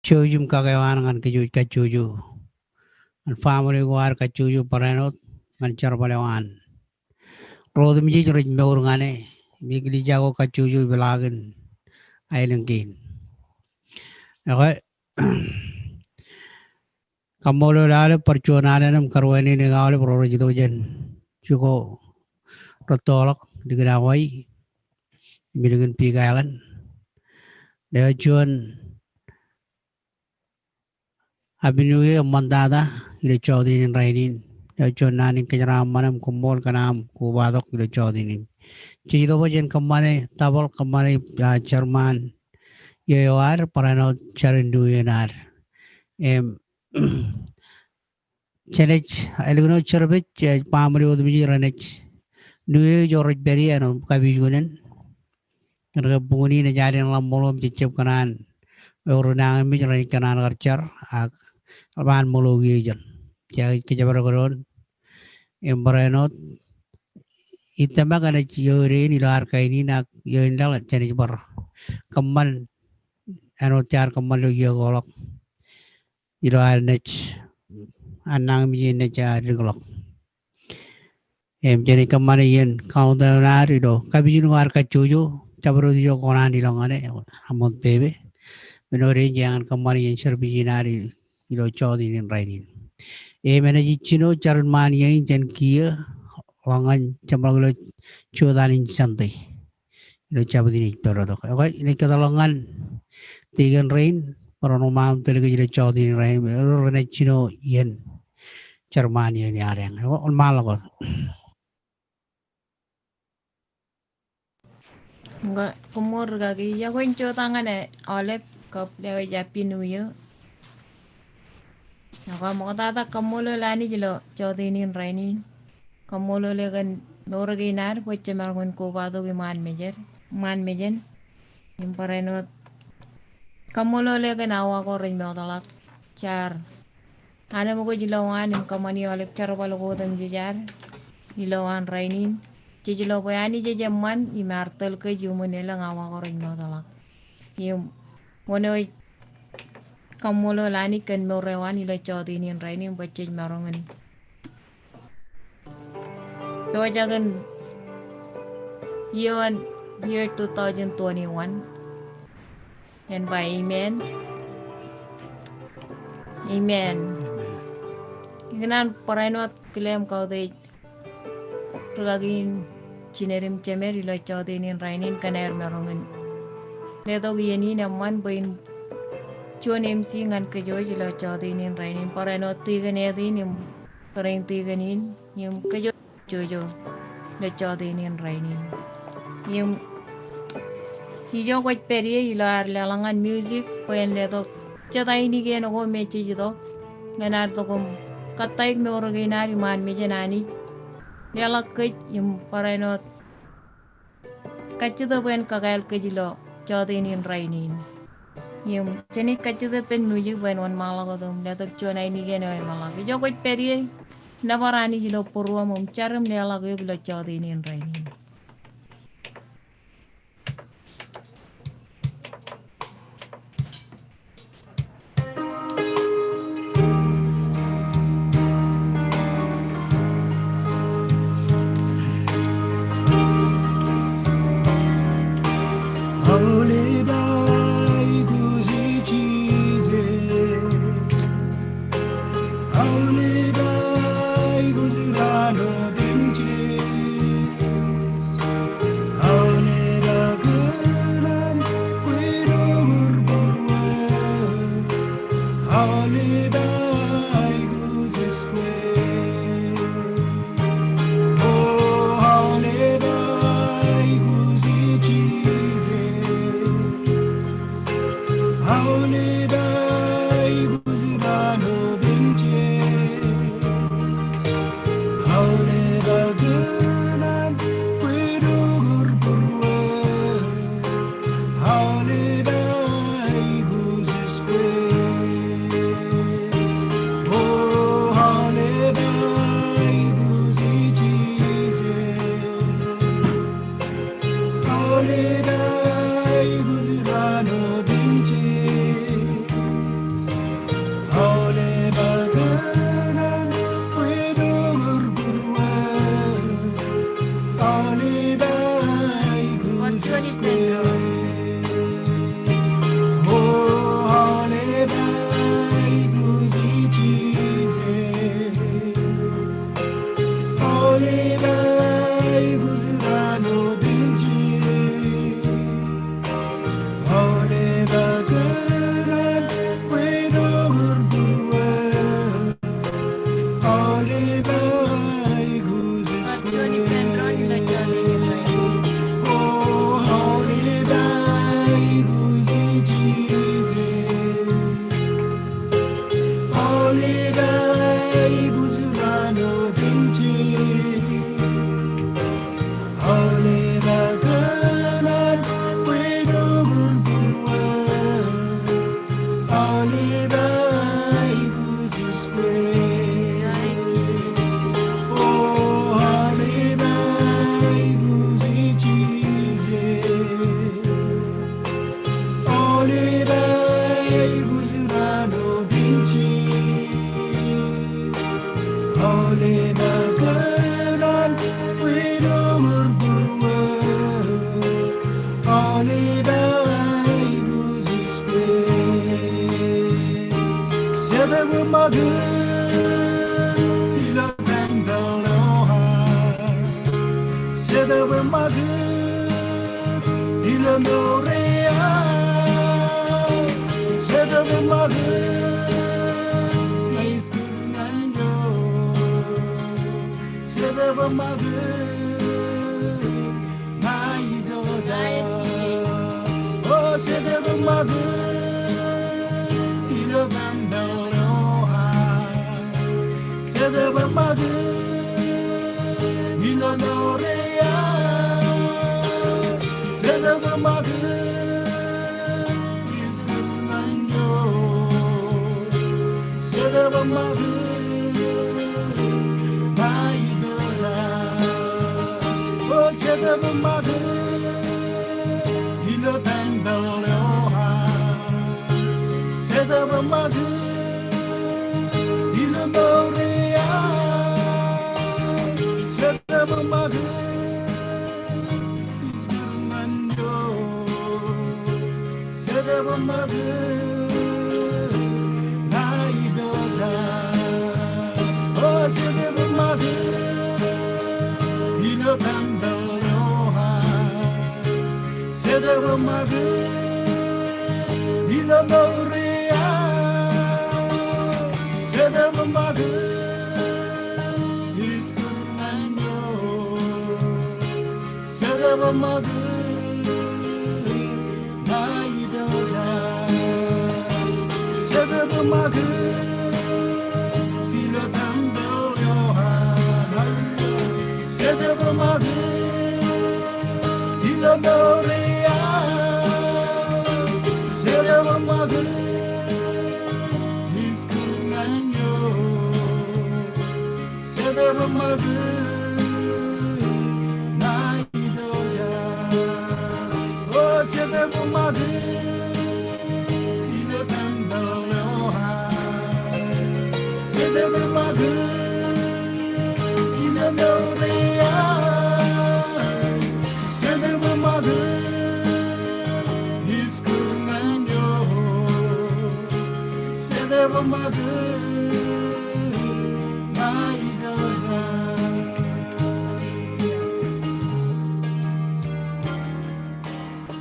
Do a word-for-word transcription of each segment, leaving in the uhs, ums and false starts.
jouj im kakeo an ñan kōj kajjojo. Ñan family ko ad kajjojo barāinwōt ñan jerbal eo an. Ro otemjej rej mour ñan e, im eklejia ko kajjojo ipḷaakin aelōñ kein. Ekwe, kaṃṃoolol aolep bar juon alen im karuwainene aolep ro rej itok jān jiko rettoḷọk likin Hawaii im likin Big Island. Ilo juon Happy New Year eṃṃantata ilo jọteen in rainin. Ilo juon naan in kōjeraaṃṃan im koṃṃool kōn aṃ kobatok ilo jọteen in. Jej itok bwe jen kōṃṃane double, kōṃṃane, ah, Jerman Year eo ad, barāinwōt jar in New Year in ad. Im, jenaaj, ālikin eo service, eh, baaṃle otemjej renaaj New Year ijo rej pād ie āinwōt kapijuknen. Kōnke buñūn in ej ad in ḷak ṃōḷo im jejjab kōṇaan ewōr nañinmej renaaj kōṇaan kar jar ak ḷap an ṃōḷo kiiō ijeṇ. Jej kōjparok doon im barāinwōt ij tōmak enaaj iiō dein ilo ad kain in ak iiō in laḷ jenaaj bar kōṃṃan āinwōt jaar kōṃṃan ilo iiō ko ḷọk. Ilo ad naaj, an nañinmej naaj dikḷọk. Im jenaaj kōṃṃane iien countdown ad ilo kapijuknen ko ad kajjojo, jabdewōt ijo kōṇaan ilọk ñan e, aṃ wōt pepe. Men eo rej jañin kōṃṃane iien service in ad ilo jọteen in rainin. Im enaaj jino jar in ṃaan iiō in jān kiiō ḷọk ñan jeṃḷọk ilo juon alen Sunday. Ilo Jabōt in ej pād tok. Ekwe, inaaj kōtḷọk ñan tikōn rein, bar ren ṃaan tōl kōj ilo jọteen in rainin, ro renaaj jino iien jar in ṃaan iiō in ad eñ. Ekwe, wōnṃaanḷọk wōt. Ñe koṃṃool rikaki, iọkwe in jota ñan aolep kab lewōj Happy New Year. Ak kaṃṃoolol Anij ilo jọteen in rainin. Kaṃṃoolol e kōn mour kein ad bwe jemaroñ in kobatok iṃaan mejed, iṃaan mejān. Im barāinwōt kaṃṃoolol e kōn awa ko rej mootḷọk. Jar anemkwōj ilowaan im kōṃṃani aolep jerbal ko otemjej ad ilowaan rainin. Jej lo bwe Anij ej eṃṃan im ear tōl kōj iuṃwin elōñ awa ko rej mootḷọk. Im wōn eo ej kaṃṃoolol Anij kōn mour eo an ilo jọteen in rainin bwe jej maroñ in pojak in iiō in year two thousand twenty-one. En ba amen. Amen. Ikōṇaan barāinwōt kile im kautiej rikaki in jined im jemed ilo jọteen in rainin kōn aer maroñ in letok iien in eṃṃan bwe in juon MC ñan kōj wōj ilo jọteen in rainin. Barāinwōt tikōn āt in im tōre in tikōn in im kōj wōj jojo ilo jọteen in rainin. Im ijo kwōj pād ie ilo ad leḷọk ñan music bwe en letok jet ainikien ko me jej itok ñan ad tok im kōttāik mour kein ad iṃaan mejān Anij. Leḷọk kōj im barāinwōt kajjitōk bwe en kakāāl kōj ilo jọteen in rainin. Im jenaaj kajjitōk ippān music bwe en wōnṃaanḷọk wōt im letok juon ainikien eo eṃṃanḷọk. Ijo kwōj pād ie, nōbar Anij ilo būruōṃ im jar im leḷọk eok ilo jọteen in rainin.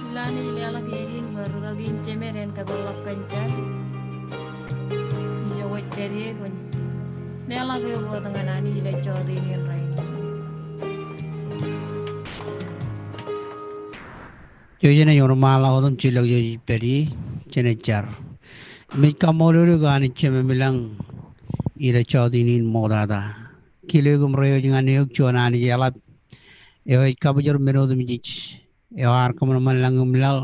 Ilo an ij leḷọk eō in bwe ri-kaki in jemed en kōpeḷḷọk kōn jar. Ijo kwōj pād ie kwōn leḷọk eō wōt ñan Anij ilo jota in rainin. Ijo jenaaj wōnṃaanḷọk wōt im jilọk ijo ej pād ie, jenaaj jar. Im ij kaṃṃoolol eok Anij Jemem ilañ ilo jota in ṃoktata. Kile eok im reiwōj ñan eok juon Anij eḷap eo ej kabōjrak men otemjej, eo ear kōṃanṃan lañ im laḷ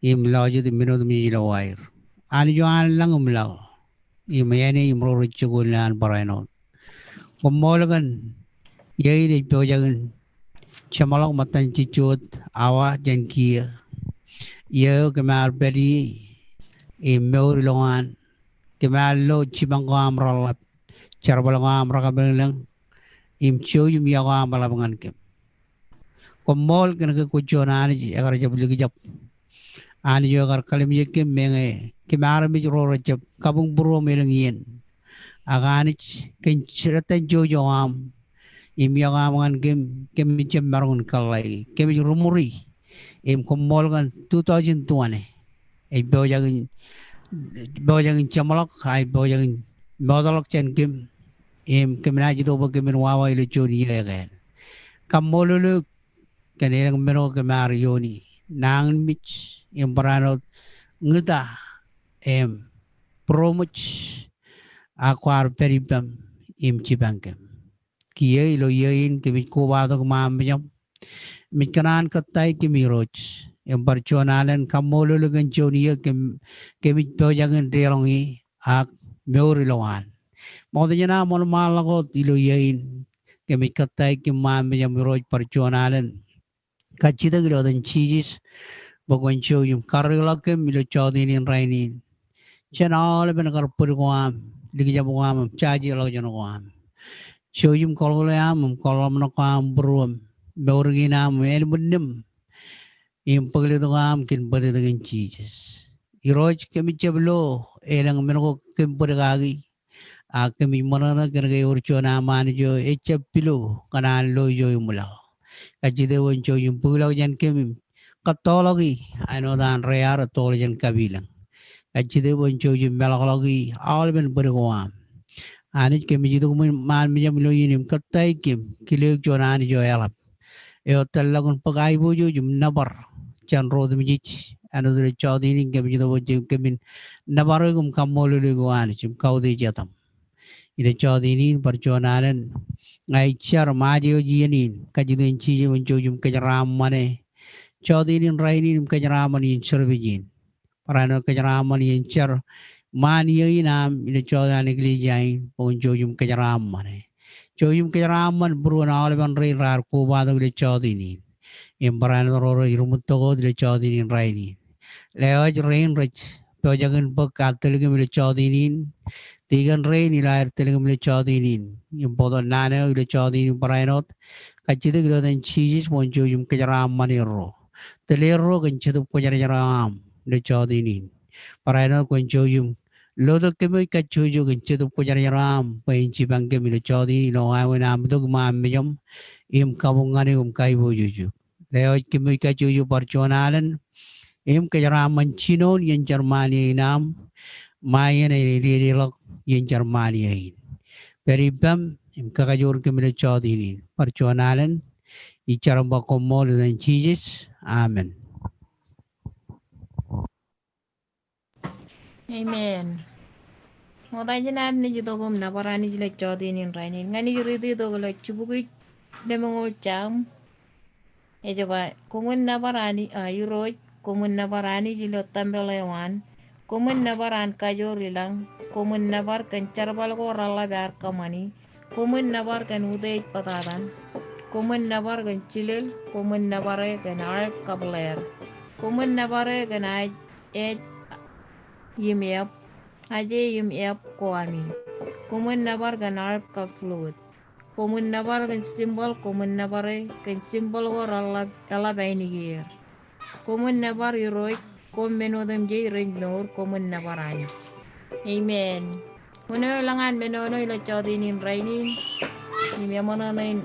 im lọjet im men otemjej ilo waer. Anij eo an lañ im laḷ im āne im ro rej jokwe ilo an barāinwōt. Koṃṃool kōn iiō in ej pojak in jeṃḷọk ṃōttan jejjo wōt awa jān kiiō. Iiō eo kōm ar pād ie im mour ilowaan, kōm ar lo jipañ ko aṃ reḷḷap, jerbal ko aṃ rekabwilōñlōñ, im jouj im iiō ko aṃ eḷap ñan kōm. Koṃṃool kōn ke kwōj juon Anij ekar jab likjab. Anij eo ekar kallimjek kōm meñe kōm armej ro rejjab kabuñbūruoṃ elōñ iien. Ak Anij, kōn jitōnbōn jouj eo aṃ im iiō ko aṃ ñan kōm, kōmij jab maroñ in kōḷḷāiki, kōmij ri ṃuri. Im koṃṃool kōn two thousand twenty ej pojak in, pojak in jeṃḷọk, ak ej pojak in mootḷọk jān kōm. Im kōm naaj itok bwe kōmin wawa ilo juon iiō ekāāl. Kaṃṃoolol eok kōn elōñ men eo kōm ar iiooni, nañinmej im barāinwōt, ñūta im būroṃōj, ak kwaar pād ippaṃ im jipañ kōm. Kiiō ilo iiō in kōmij kobatok ṃaan mejaṃ im ij kōṇaan kōttāik kōm Irooj. im bar juon alen kaṃṃoolol kōn juon iiō kōm, kōmij pojak in deḷọñ e ak mour ilowaan. Ṃokta jān aṃ wōnṃaanḷọk wōt ilo iiō in, kōmij kōttāik kōm ṃaan mejaṃ Irooj bar juon alen kajjitōk ilo etan Jisōs, bwe kwōn jouj im karreoḷọk kōm ilo jọteen in rainin. Jān aolepen kar bōd ko aṃ, likjab ko aṃ im jajeḷọkjeṇ ko aṃ, jouj im kōḷkōḷe aṃ im kōḷmānḷọk ko aṃ būruōm, mour kein aṃ im ānbwinnūṃ im bōklōt ko aṃ kōn bōtōktōkin Jisōs. Irooj, kōmij jab lo elōñ men ko kōm bōd kaki, ak kōmij ṃōṇōṇō kōnke ewōr juon aṃ Anij eo ejjab pilo kōn an lo ijo im laḷ. Kajjitōk bwe kwōn jouj im bōkḷọk jān kōm im kōttoḷọki āinwōt an rear ettoḷọk jān kapilōñ. Kajjitōk bwe kwōn jouj im meḷọkḷọki aolepen bōd ko aṃ. Anij, kōmij itok ṃaan mejaṃ ilo iien im kōttāik kōm kile eok juon Anij eo eḷap, eo tōllọk in bōk aiboojoj im nōbar jān ro otemjej. Āinwōt ilo jọteen in kōmij itok bwe kwōn jouj im kōmin nōbar eok im kaṃṃoolol eok O Anij im kautiej etaṃ. Ilo jọteen in bar juon alen ña ij jar im aje wōj iien in, kajjitōk in Jisōs bwe kwōn jouj im kōjeraaṃṃane jọteen in rainin im kōjeraaṃṃan iien service in. Barāinwōt kōjeraaṃṃan iien jar ṃaan iiō in aṃ ilo jọteen an eklejia in, bwe kwōn jouj im kōjeraaṃṃane. Jouj im kōjeraaṃṃan būruon aolepen rein raar kobatok ilo jọteen in. Im barāinwōt ro rej ruṃwittok wōt ilo jọteen in rainin. Lewōj rein rej pojak in bōk aer tōl kōm ilo jọteen in. Tikōn rein ilo aer tōl kōm ilo jọteen in. Im bōktok naan eo ilo jọteen in barāinwōt. Kajjitōk ilo etan Jisōs bwe kwōn jouj im kōjeraaṃṃan erro. Tōl erro kōn Jetōb Kwōjarjar eo aṃ ilo jọteen in. Barāinwōt kwōn jouj im lotok kōm kajjojo kōn Jetōb Kwōjarjar eo aṃ bwe en jipañ kōm ilo jọteen in ilo wāween am itok im am mejaṃ im kabuñ ñan eok im kaiboojoj eok. Lewōj kōm kajjojo bar juon alen im kōjeraaṃṃan jinoin iien jar ṃaan iiō in aṃ, ṃae iien ej dedeḷọk iien jar ṃaan iiō in. Pād ippaṃ im kakajoor kōm ilo jọteen in bar juon alen. Ij jar im ba koṃṃool ilo etan Jisōs. Amen. Amen. Ṃokta jān aer naaj itok im nōbar Anij ilo jọteen in rainin, ña ij riiti tok ilo jibukwi lemñoul Sam. Ej ba, koṃwin nōbar Anij, a, Irooj, koṃwin nōbar Anij ilo tempel eo an. Koṃwin nōbar an kajoor ilañ. Koṃwin nōbar kōn jerbal ko reḷap ear kōṃṃani. Koṃwin nōbar kōn utiej bōtatan. Koṃwin nōbar kōn jilel. Koṃwin nōbar e kōn harp kab lyre. Koṃwin nōbar e kōn aj ej im ep, aje im ep ko ami. Koṃwin nōbar kōn harp kab flute. Koṃwin nōbar kōn cymbal, koṃwin nōbar e kōn cymbal ko reḷap, eḷap ainikier. Koṃwin nōbar Irooj, koṃ men otemjej rej mour, koṃwin nōbar Anij. Amen. Wōn eo elōñ an menono ilo jọteen in rainin im eṃōṇōṇō in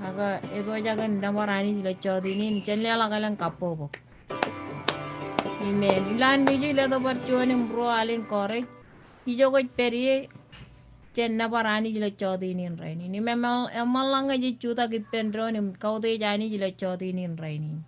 ak epojak in nōbar Anij ilo jọteen in, jen leḷọk elōñ kabbokbok. Amen. Ilo an ij letok bar juon im ruo alen kọrej, ijoko ej pād ie, jen nōbar Anij ilo jọteen in rainin. Im eṃṃan, eṃṃanḷọk ñe jej jutak ippān doon im kautiej Anij ilo jọteen in rainin.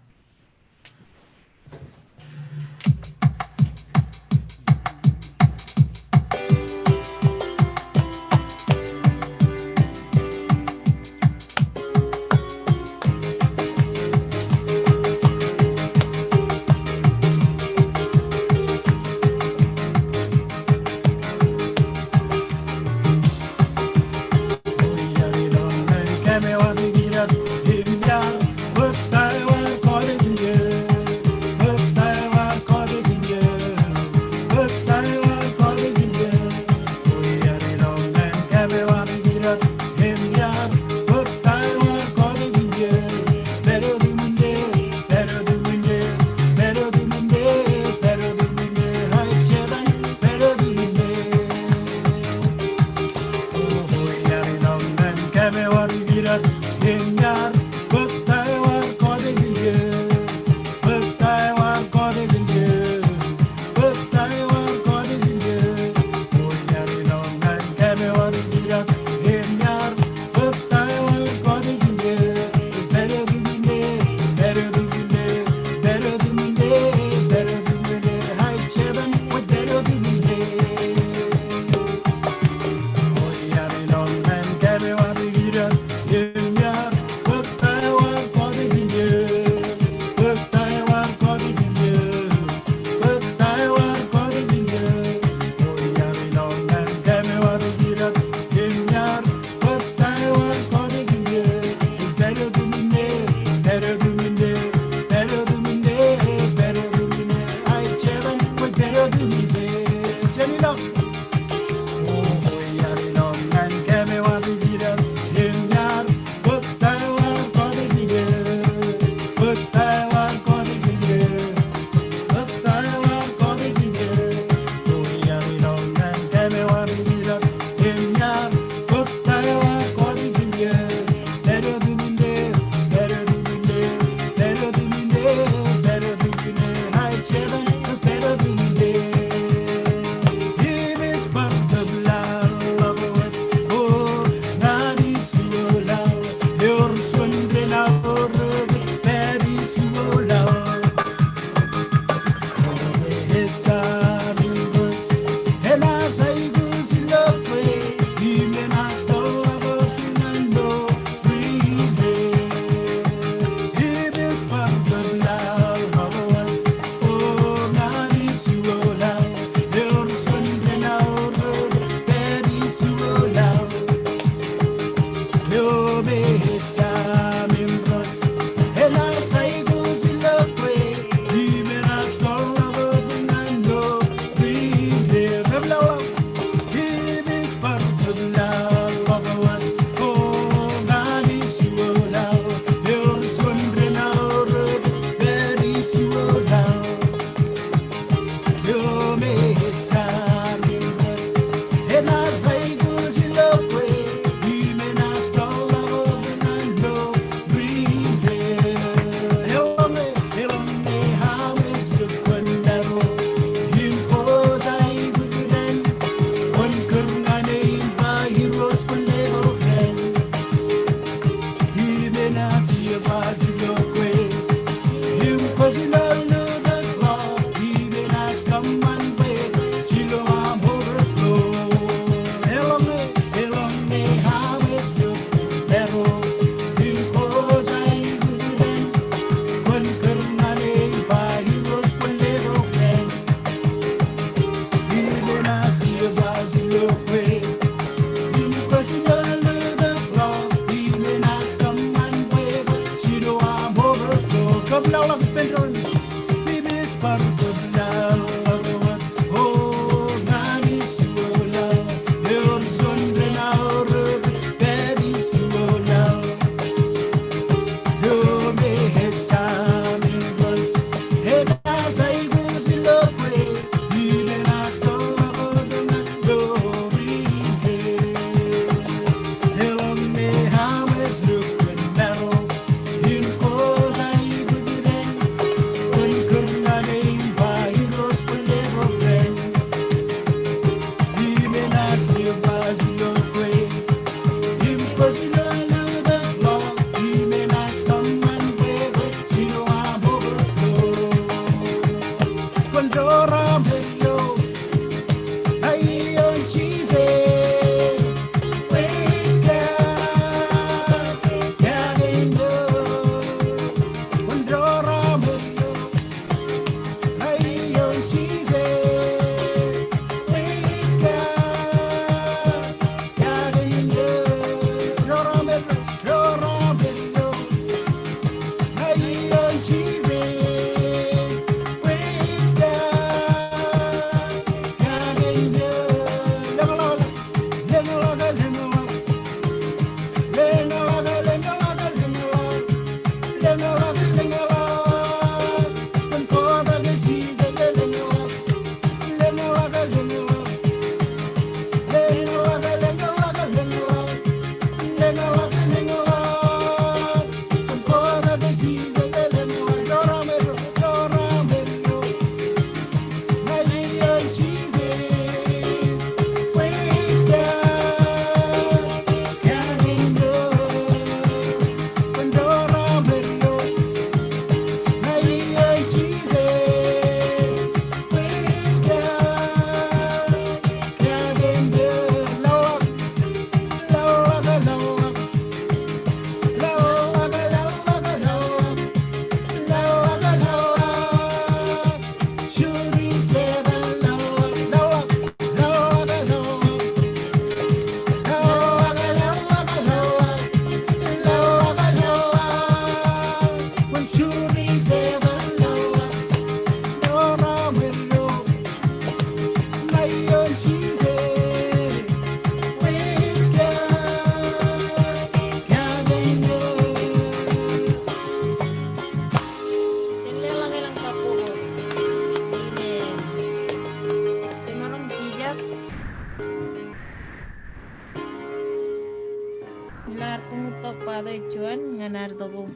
Ilo ad buñtōk bate juon ñan ad itok im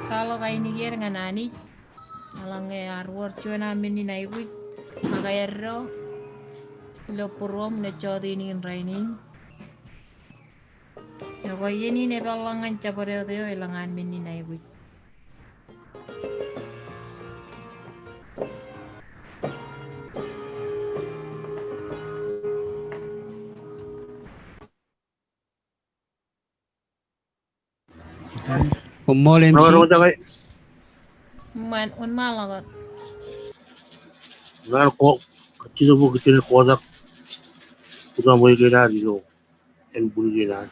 kwaḷọk ainikied ñan Anij. Eḷaññe ear wōr juon aō men in aikuj ak eddo ilo būruōṃ ilo jọteen in rainin. Ekwe iien in epeḷḷọk ñan jabdewōt eo elōñ an men in aikuj. Koṃṃool M C. Eṃṃan, wōnṃaanḷọk wōt. Ñan ko, kajjitōk bwe kōjeañ kotak. Kotak ṃweiuk eṇ ad ilo, en būruōm eṇ ad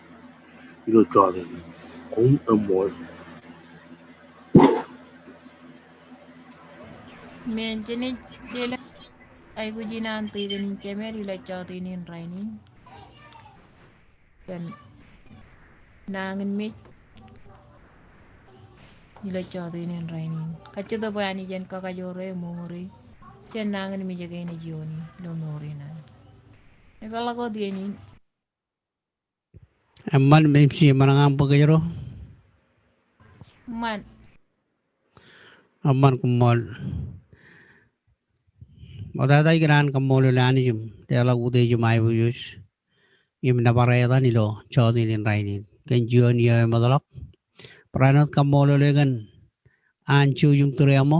ilo jọteen. Koṃ eṃṃool. Im jenaaj lelōñ aikuj in an Tipen in Jemed ilo jọteen in rainin. Kōn nañinmej ilo jọteen in rainin. Kajjitōk bwe Anij en kakajoor e im uñūri jān nañinmej kein ej iioon in ilo mour in an. Epeḷḷọk wōt iien in. Eṃṃan, M C, eṃṃan ñan bōk kōjro. Eṃṃan. Eṃṃan, koṃṃool. Ṃoktata ij kōṇaan kaṃṃoolol Anij im leḷọk utiej im aiboojoj im nōbar etan ilo jọteen in rainin kōn juon iiō eṃōtḷọk. Barāinwōt kaṃṃoolol e kōn an jouj im tūreaṃo,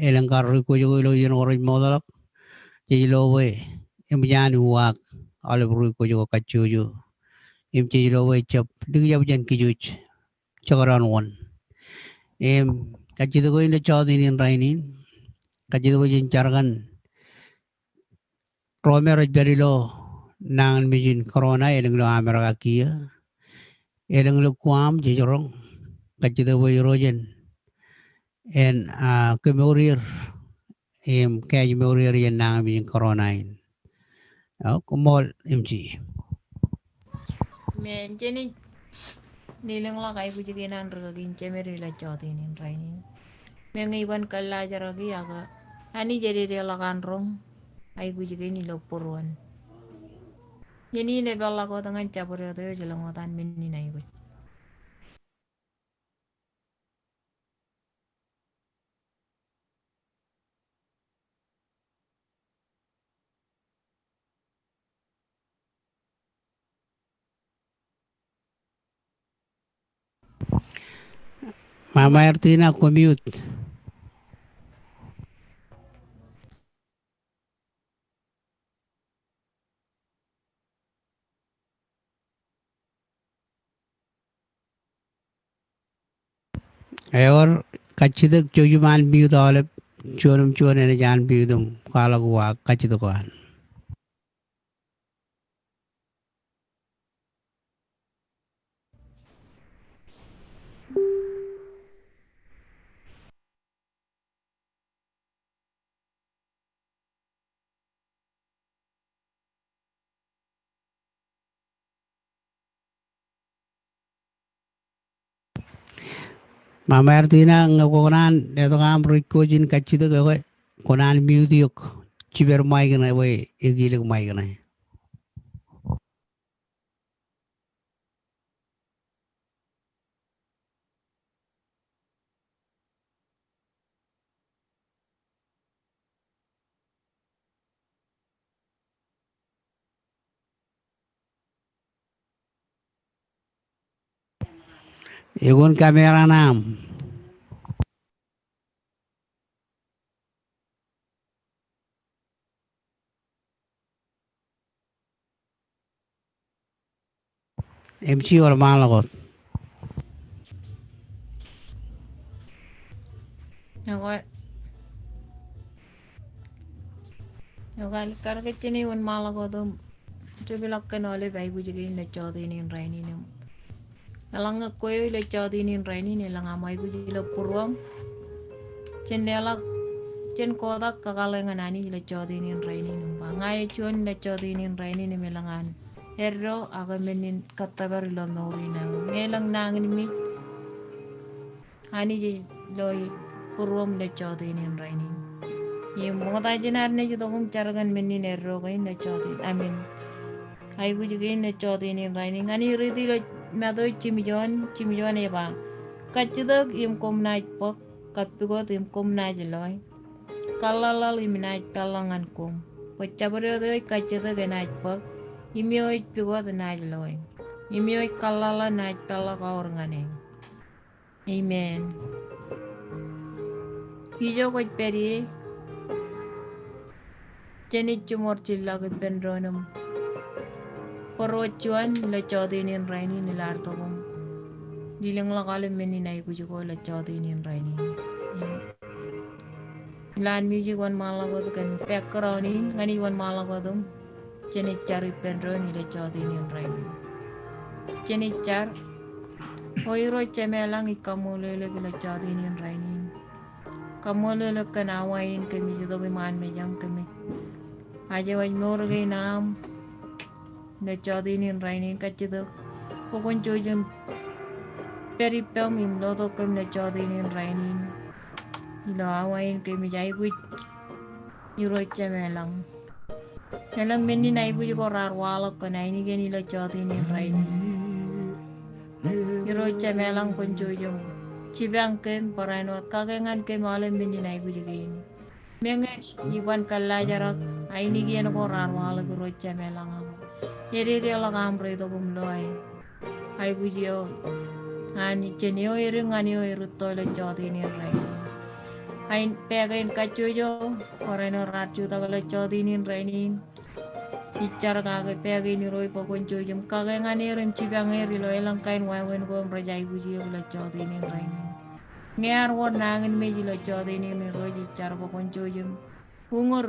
elōñ kar ri kwōj ko ilo iien ko rej ṃootḷọk. Jej lo bwe eṃōj an uwaak aolep ri kwōj ko kajjojo. Im jej lo bwe ejjab likjab jān kōj wōj jekdọọn wōn. Im kajjitōk eo ilo jọteen in rainin, kajjitōk bwe jen jar kōn ro me rej pād ilo nañinmej in corona, elōñ ilo Amerika kiiō, elōñ ilo Guam, jej roñ. Kajjitōk bwe Irooj en, en, ah, kemour er im kaajmour er jān nañinmej in corona in. Ak koṃṃool M C. Eṃṃan, jenaaj lelōñḷọk aikuj kein an rikaki in Jemed ilo jọteen in rainin. Meñe iban kōllaajrọki ak Anij ededeḷọk an roñ aikuj kein ilo būruon. Iien in epeḷḷọk wōt ñan jabdewōt eo ej lōñ wōt an men in aikuj. Mama Ertina, kwō mute. Ewōr kajjitōk jouj im unmute aolep, juon im juon enaaj unmute im kwaḷọk uwaak kajjitōk eo an. Mama Ertina, ñe kwō kōṇaan letok aṃ request in kajjitōk, ekwe kwō unmute eok. Jiper mic ṇe bwe ekilik mic ṇe. Ekwe, kamera ṇe aṃ. M C, wōnṃaanḷọk wōt. Ekwe. Ekwe, alikkar ke jenaaj wōnṃaanḷọk wōt im jepḷọk kōn aolep aikuj kein ilo jọteen in rainin im. Eḷaññe kwe eo ilo jọteen in rainin elōñ aṃ aikuj ilo būruōṃ, jen leḷọk, jen kotak kakōḷḷe ñan Anij ilo jọteen in rainin im ba, ña eo juon ilo jọteen in rainin im elōñ an eddo ak men in kōttōpar ilo mour in aō. Ñe elōñ nañinmej, Anij ej lo būruōṃ ilo jọteen in rainin. Im ṃokta jān ad naaj itok im jar kōn men in eddo kein ilo jota in, amen, aikuj kein ilo jota in rainin. Ñan riiti ilo Matu jimjuon, jimjuon ej ba, kajjitōk im koṃ naaj bōk, kappukot im koṃ naaj loe. Kaḷḷaḷḷaḷ im inaaj peḷḷọk ñan koṃ. Bwe jabdewōt eo ej kajjitōk enaaj bōk, im eo ej pukot enaaj loe. Im eo ej kaḷḷaḷḷaḷ enaaj peḷḷọk aor ñan e. Amen. Ijo kwōj pād ie, jenaaj jiṃor jilọk ippān doon im bōro juon ilo jota in rainin ilo ad itok im lelōñḷọk aolep men in aikuj ko ilo jota in rainin. Im ilo an music wōnṃaanḷọk wōt kōn background in, ñan ij wōnṃaanḷọk wōt im jenaaj jar ippān doon ilo jota in rainin. Jenaaj jar. O Irooj Jemem ilañ, ij kaṃṃoolol eok ilo jota in rainin. Kaṃṃoolol eok kōn awa in kōmij itok iṃaan mejaṃ, kōmij ajewōj mour kein aṃ ilo jota in rainin. Kajjitōk bwe kwōn jouj im pād ippām im lotok kōm ilo jota in rainin. Ilo awa in kōmij aikuj, Irooj Jemem ilañ. Elōñ men in aikuj ko raar waḷọk kōn ainikien ilo jota in rainin. Irooj Jemem ilañ, kwōn jouj im jipañ kōm, barāinwōt kake ñan kōm aolep men in aikuj kein. Meñe iban kōllaajrak ainikien ko raar waḷọk, Irooj Jemem ilañ, ak ededeḷọk aṃ reitok im loe aikuj eo an ijin eo edik ñan eo erūtto ilo jota in rainin. Ak in pā kein kajjojo, barāinwōt raar jutak ilo jota in rainin. Ij jar kake pā kein Irooj bwe kwōn jouj im kake ñan er im jipañ er ilo elōñ kain wāween ko im rej aikuj eok ilo jota in rainin. Ñe ear wōr nañinmej ilo jota in, Irooj, ij jar bwe kwōn jouj im uñūr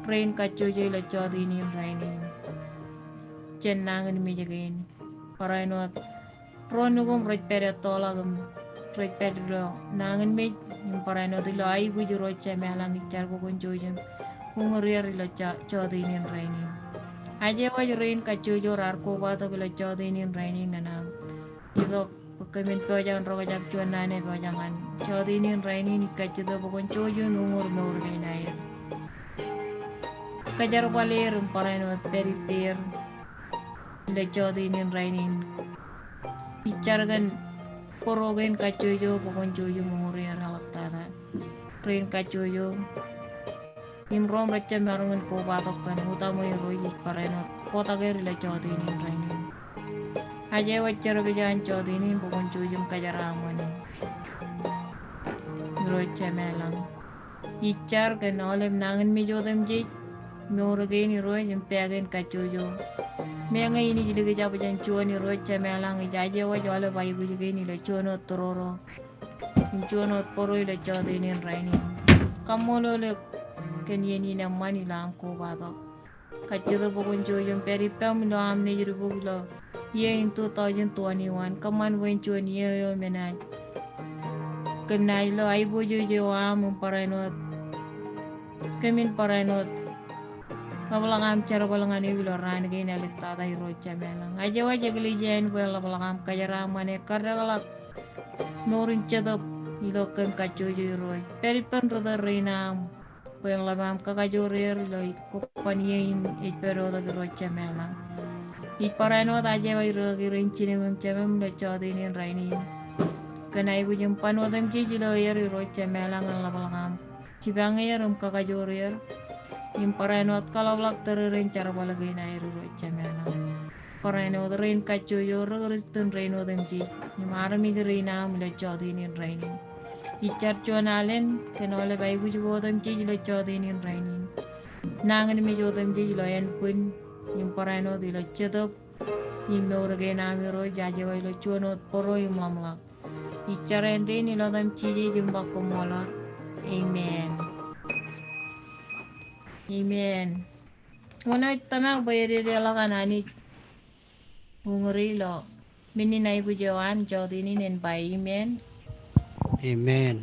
rein kajjojo ilo jota in rainin jān nañinmej kein. Barāinwōt ro nukūm rej pād ettoḷọk im rej pād ilo nañinmej im barāinwōt ilo aikuj, Irooj Jemem ilañ, ij jar bwe kwōn jouj im uñūr er ilo jo-, jota in rainin. Ajewōj rein kajjojo raar kobatok ilo jota in rainin ñan aṃ itok bwe kōmin pojak in roñjake juon naan eo ej pojak ñan jota in rainin. Ij kajjitōk bwe kwōn jouj im uñūr mour kein aer. Kōjerbale er im barāinwōt pād ippāer ilo jota in rainin. Ij jar kōn bōro kein kajjojo bwe kwōn jouj im uñūr er eḷaptata. Rein kajjojo im ro im rej jab maroñ in kobatok kōn utaṃwe, Irooj, ij barāinwōt kotak er ilo jota in rainin. Ajewōj jerbal eo an jota in bwe kwōn jouj im kōjeraaṃṃan e, Irooj Jemem ilañ. Ij jar kōn aolep nañinmej otemjej, mour kein, Irooj, im pā kein kajjojo. Meñe in ij likjab jān juon, Irooj Jemem ilañ, ij ajewōj aolep aikuj kein ilo juon wōt tōroro im juon wōt bōro ilo jota in rainin. Kaṃṃoolol eok kōn iien in eṃṃan ilo aṃ kobatok. Kajjitōk bwe kwōn jouj im pād ippām ilo aṃ nejid bok ilo iiō in two thousand twenty-one. Kōṃṃan bwe en juon iiō eo me enaaj kōm naaj lo aiboojoj eo aṃ im barāinwōt kōmin barāinwōt ḷapḷọk aṃ jerbal ñan eok ilo raan kein āliktata, Irooj Jemem ilañ. Ajewōj eklejia in bwe en ḷapḷọk aṃ kōjeraaṃṃan e, kōrdekḷọk mour in jetōb ilo kōm kajjojo, Irooj. Pād ippān ri tōl rein aṃ bwe en ḷap aṃ kakajoor er ilo kobban iiō in ej pād wōt, Irooj Jemem ilañ. Ij barāinwōt ajewōj rikaki rein jinōm im jemem ilo jota in rainin kōn aikuj im ban otemjej ilo er, Irooj Jemem ilañ, en ḷapḷọk aṃ jipañ er im kakajoor er im barāinwōt kaḷapḷọk tōre rein jerbal kein aer, Irooj Jemem ilañ. Barāinwōt rein kajjojo, ri-Kristian rein otemjej im armej rein aṃ ilo jota in rainin. Ij jar juon alen kōn aolep aikuj ko otemjej ilo jota in rainin. Nañinmej otemjej ilo ānbwin im barāinwōt ilo jetōb im mour kein aṃ, Irooj, ajewōj ilo juon wōt bōro im ḷōmṇak. Ij jar āindein ilo etaṃ Jisōs im ba koṃṃool wōt. Amen. Amen. Wōn eo ej tōmak bwe ededeḷọk an Anij uñūri ilo men in aikuj eo an jota in, en ba amen. Amen.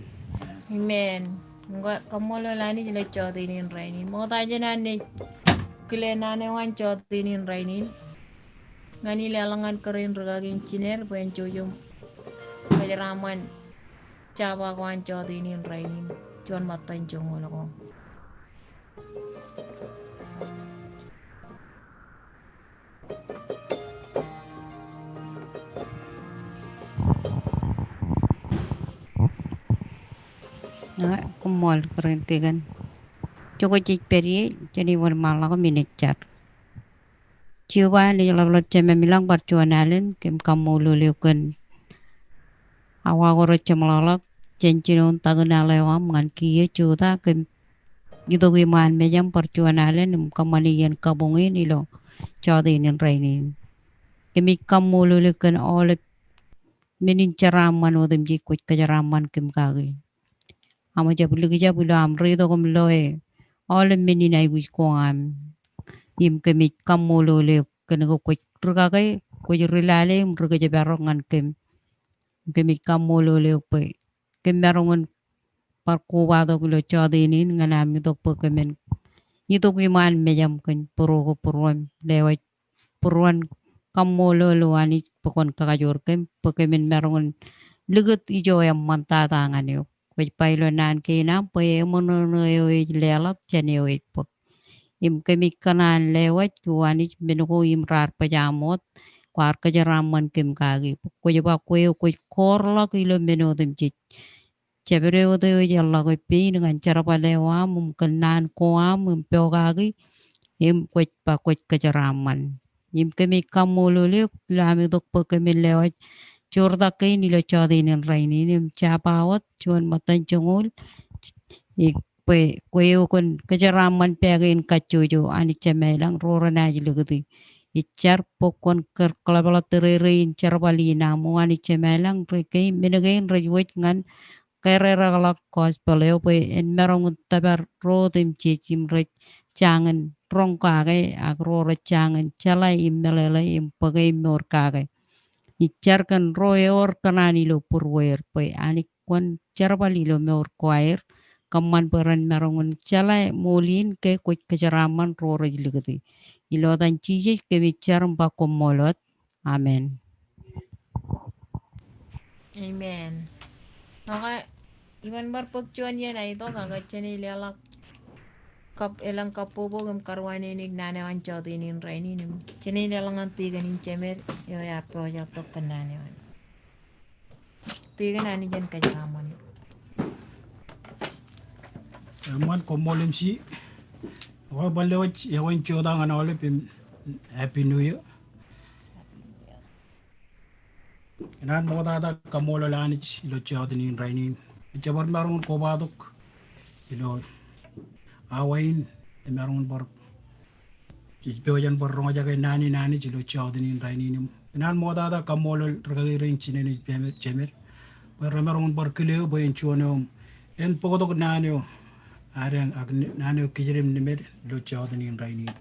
Amen. Ñe kaṃṃoolol Anij ilo jota in rainin. Ṃokta jān an naaj kile naan eo an jota in rainin, ñan ilo eḷaññe kōrā in rikaki in jined bwe en jouj im kōjeraaṃṃan jabdewōt ko an jota in rainin. juon ṃōttan joñoul ko. Ā, koṃṃool kōrā in tikōn. Jokwe jej pād ie, jān wōnṃaanḷọk minit jar. Jeova Anij ḷapḷap Jemem ilañ bar juon alen, kōm kaṃṃoolol eok kōn awa ko rej jeṃḷọkḷọk jān jinoin takin al eo aṃ ñan kiiō Juda, kōm itok iṃaan mejaṃ bar juon alen im kōṃṃani iien kabuñ in ilo jọteen in rainin. Kōmij kaṃṃoolol eok kōn aolep men in jeraaṃṃan otemjej kwōj kōjeraaṃṃan kōm kaki. Aṃ jab likjab ilo aṃ reitok im loe aolep men in aikuj ko aṃ. Im kōmij kaṃṃoolol eok kōn ke kwōj ri kake, kwōj ri lale im ri kōjparok ñan kōm. Kōmij kaṃṃoolol eok bwe kōm maroñ in bar kobatok ilo jọteen in ñan aṃ itok bwe kōmin itok iṃaan mejaṃ kōn būruo ko būruon lewōj būruon kaṃṃoolol O Anij bwe kwōn kakajoor kōm bwe kōmin maroñ in likūt ijo eṃṃantata ñan eok. Kwōj ba ilo naan kein aṃ bwe eṃōṇōṇō eo ej leḷọk jān eo ej bōk. Im kōmij kōṇaan lewōj O Anij men ko im raar bōjaaṃ wōt kwaar kōjeraaṃṃan kōm kaki. Kwōj ba kwe eo kwōj koorḷọk ilo men otemjej. Jabdewōt eo ej eḷḷọk pein ñan jerbal eo aṃ im kōn naan ko aṃ im pokaki im kwōj ba kwōj kōjeraaṃṃan. Im kōmij kaṃṃoolol eok ilo aṃ itok bwe kōmin lewōj joortak kein ilo jọteen in rainin im jab ba wōt juon ṃōttan joñoul, bwe kwe eo kwōn kōjeraaṃṃan pā kein kajjojo Anij Jema ilañ ro renaaj likūti. Ij jar bwe kwōn kōḷapḷọk tōrerein jerbal in aṃ O Anij Jema ilañ, ri kein men kein rej wōj ñan kererekḷọk gospel eo bwe en maroñ in tōpar ro otemjej im rej jañin roñ kake ak ro rej jañin jeḷā im meḷeḷe im bōke im mour kake. Ij jar kōn ro ewōr kōṇaan ilo būrueir bwe Anij kwōn jerbal ilo mour ko aer kōṃṃan bwe ren maroñ in jeḷā ṃool in ke kwōj kōjeraaṃṃan ro rej likūti. Ilo etan Jisōs kōmij jar im ba koṃṃool wōt. Amen. Amen. Ak iban bar bōk juon iien aitok ak jenaaj leḷọk kab elōñ kabbokbok im karuwaineneik naan eo an jọteen in rainin im jenaaj leḷọk ñan tikōn in jemed eo ear pojak tok kōn naan eo an. Tikōn, Anij en kōjeraaṃṃan eok. Eṃṃan, koṃṃool M C. Ekwe bar lewōj eoon jutak ñan aolep im Happy New Year. Ikōṇaan ṃoktata kaṃṃoolol Anij ilo jọteen in rainin. Jej bar maroñ in kobatok ilo awa in, emaroñ in bar jej pojak in bar roñjake naan in Anij ilo jọteen in rainin im ikōṇaan ṃoktata kaṃṃoolol rikaki rein jinen ej jemed bwe remaroñ in bar kile eō bwe en juon eo im en bōktok naan eo adeañ ak naan eo kijerem nemed ilo jọteen in rainin.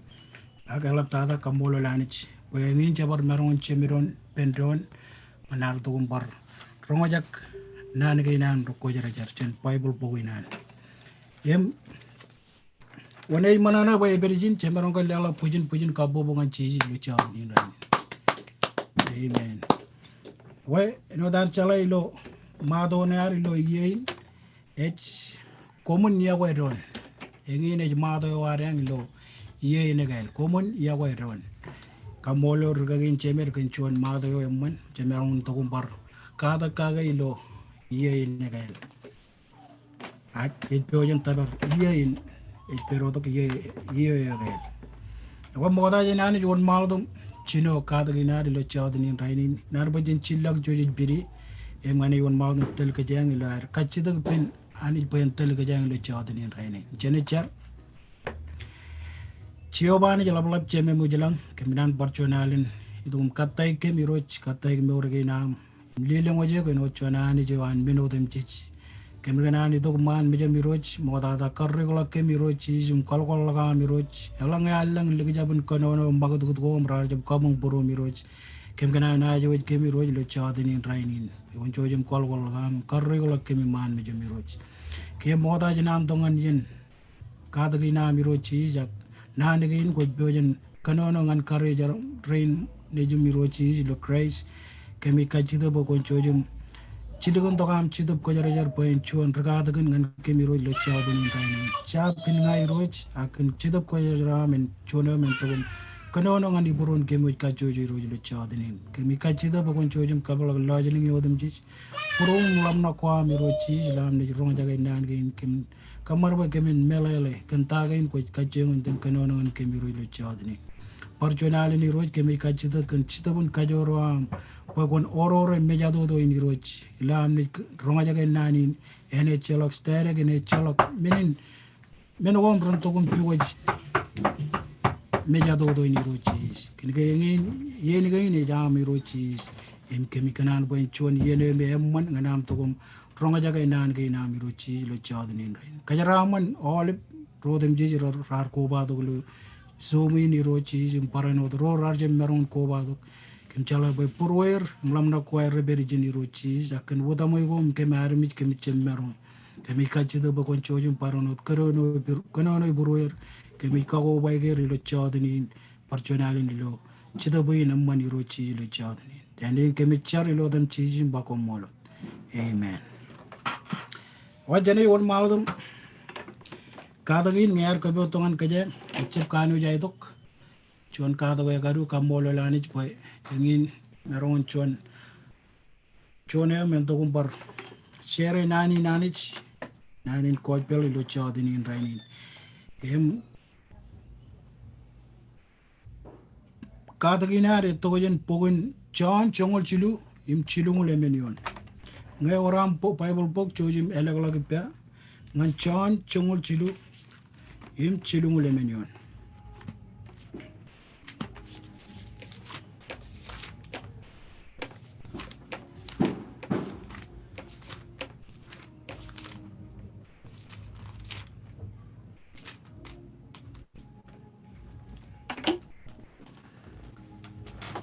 Ak eḷaptata kaṃṃoolol Anij bwe eñin jebar maroñ in jemdoon, ippān doon ñan ad itok im bar roñjake naan kein an ri kwōjarjar jān Baibōḷ bok in an. Im wōn ej ṃōṇōṇō bwe epād ijin, jemaroñ ke leḷọk bwijin, bwijin kabbokbok ñan Jisōs ilo jọteen in rainin. Amen. Ekwe, āinwōt ad jeḷā ilo motto eo ad ilo iiō in, ej koṃwin yokwe doon. Eñin ej motto eo adeañ ilo iiō in ekāāl. Koṃwin yokwe doon. Kaṃṃoolol rikaki in jemed kōn juon motto eo eṃṃan, jemaroñ in itok im bar katak kake ilo iiō in ekāāl. Ak ej pojak in tōpar iiō in ej pād tok iiō, iiō eo ekāāl. Ekwe ṃokta jān Anij wōnṃaanḷọk im jino katak in ad ilo jọteen in rainin. Āinwōt bwe jen jillọk ijo jej pād ie, im ñan ej wōnṃaanḷọk im tōl kōjeañ ilo ad kajjitōk ippān Anij bwe en tōl kōjeañ ilo jọteen in rainin. Jen jar. Jeova Anij ḷapḷap, Jemem ilañ, kōm ikōṇaan bar juon alen itok im kōttāik kōm Irooj, kōttāik mour kein am im lelōñ wōj eok āinwōt juon Anij eo an men otemjej. Kōm ikōṇaan itok iṃaan mejaṃ Irooj, ṃoktata karreoikḷọk kōm Irooj Jisōs im kwaḷkwaḷḷọk aṃ Irooj. Eḷaññe ear lōñ likjab in kōnono im ṃakūtkūt ko im raar jab kabuñ būruōm Irooj, kōm ikōṇaan aikuj kōm Irooj ilo jọteen in rainin. Kwōn jouj im kwaḷkwaḷḷọk aṃ, karreoikḷọk kōm iṃaan mejaṃ Irooj. Kiiō ṃokta jān am tok ñan iien katak in am Irooj Jisōs, ak naan kein kwōj pojak in kōnono ñan karijer rein nejiṃ Irooj Jisōs ilo Kraist. Kōmij kajjitōk bwe kwōn jouj im jilkintok aṃ Jetōb Kwōjarjar bwe en juon ri katakin ñan kōm Irooj ilo jọteen in rainin. Jab kōn ña Irooj, ak kōn Jetōb Kwōjarjar eo aṃ, en juon eo me en tok im kōnono ñan iburoṃ kōm wōj kajjojo Irooj ilo jọteen in. Kōmij kajjitōk bwe kwōn jouj im kōpeḷḷọk lọjilñin otemjej. Būruō im ḷōmṇak ko aṃ Irooj Jisōs, ilo am naaj roñjake naan kein, kōm kōṃṃan bwe kōmin meḷeḷe kōn ta kein kwōj kajjioñ in kōnono ñan kōm Irooj ilo jọteen in. Bar juon alen Irooj, kōmij kajjitōk kōn Jetōb in kajoor eo aṃ bwe kwōn orore mejatoto in Irooj. Ilo am naaj roñjake naan in, en ejjeḷọk static, en ejjeḷọk men in, men ko aṃ ren tok im pukot mejatoto in Irooj Jisōs. Kōn ke eñin, iien kein ej aṃ Irooj Jisōs. Im kōmij kōṇaan bwe en juon iien eo me eṃṃan ñan am tok im roñjake naan kein aṃ Irooj Jisōs ilo jọteen in rainin. Kōjeraaṃṃan aolep ro otemjej ro raar kobatok ilo Zoom in Irooj Jisōs, im barāinwōt ro raar jab maroñ in kobatok. Kōm jeḷā bwe būrueir im ḷōmṇak ko aer rej pād ijin Irooj Jisōs, ak kōn wōt aṃwe ko im kōm armej kōmij jab maroñ. Kōmij kajjitōk bwe kwōn jouj im barāinwōt kōnono, kōnono būrueir, kōmij kakobaik er ilo jọteen in, bar juon alen ilo Jetōb in eṃṃan Irooj Jisōs ilo jọteen in. Āindein kōmij jar ilo etan Jisōs im ba koṃṃool wōt. Amen. Wōt jān eo wōnṃaanḷọk im katak in ñe ear kōpooj tok ñan kōjeañ, ejjab kanooj aetok. Juon katak eo ekadu, kaṃṃoolol Anij bwe eñin maroñ in juon, juon eo me en tok im bar share naan in Anij, naan in gospel ilo jọteen in rainin. Im katak in ad ej itok jān bok in Jon joñoul jilu im jilñuul emān eoon. Ñe ewōr aṃ bo-, Baibōḷ bok, jouj im elōkḷọk ippa ñan Jon joñoul jilu im jilñuul emān eoon.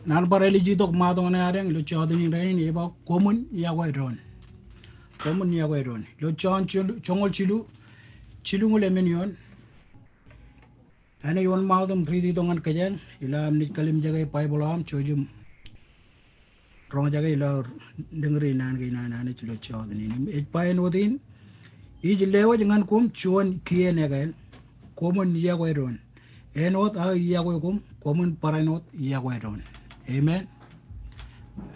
Naan bar ālij itok ṃaat eo ñan adeañ ilo jọteen in rainin, ej ba koṃwin yokwe doon. Koṃwin yokwe doon. Ilo Jon jilu, joñoul jilu, jilñuul emān eoon. Āinwōt wōnṃaanḷọk im riiti tok ñan kōjeañ, ilo am naaj kalimjeke Baibōḷ eo aṃ, jouj im roñjake ilo aō lōñri naan kein an Anij ilo jọteen in. Im ej ba āinwōt in, ij lewōj ñan koṃ juon kien ekāāl, koṃwin yokwe doon. Āinwōt aō yokwe koṃ, koṃwin barāinwōt yokwe doon. Amen.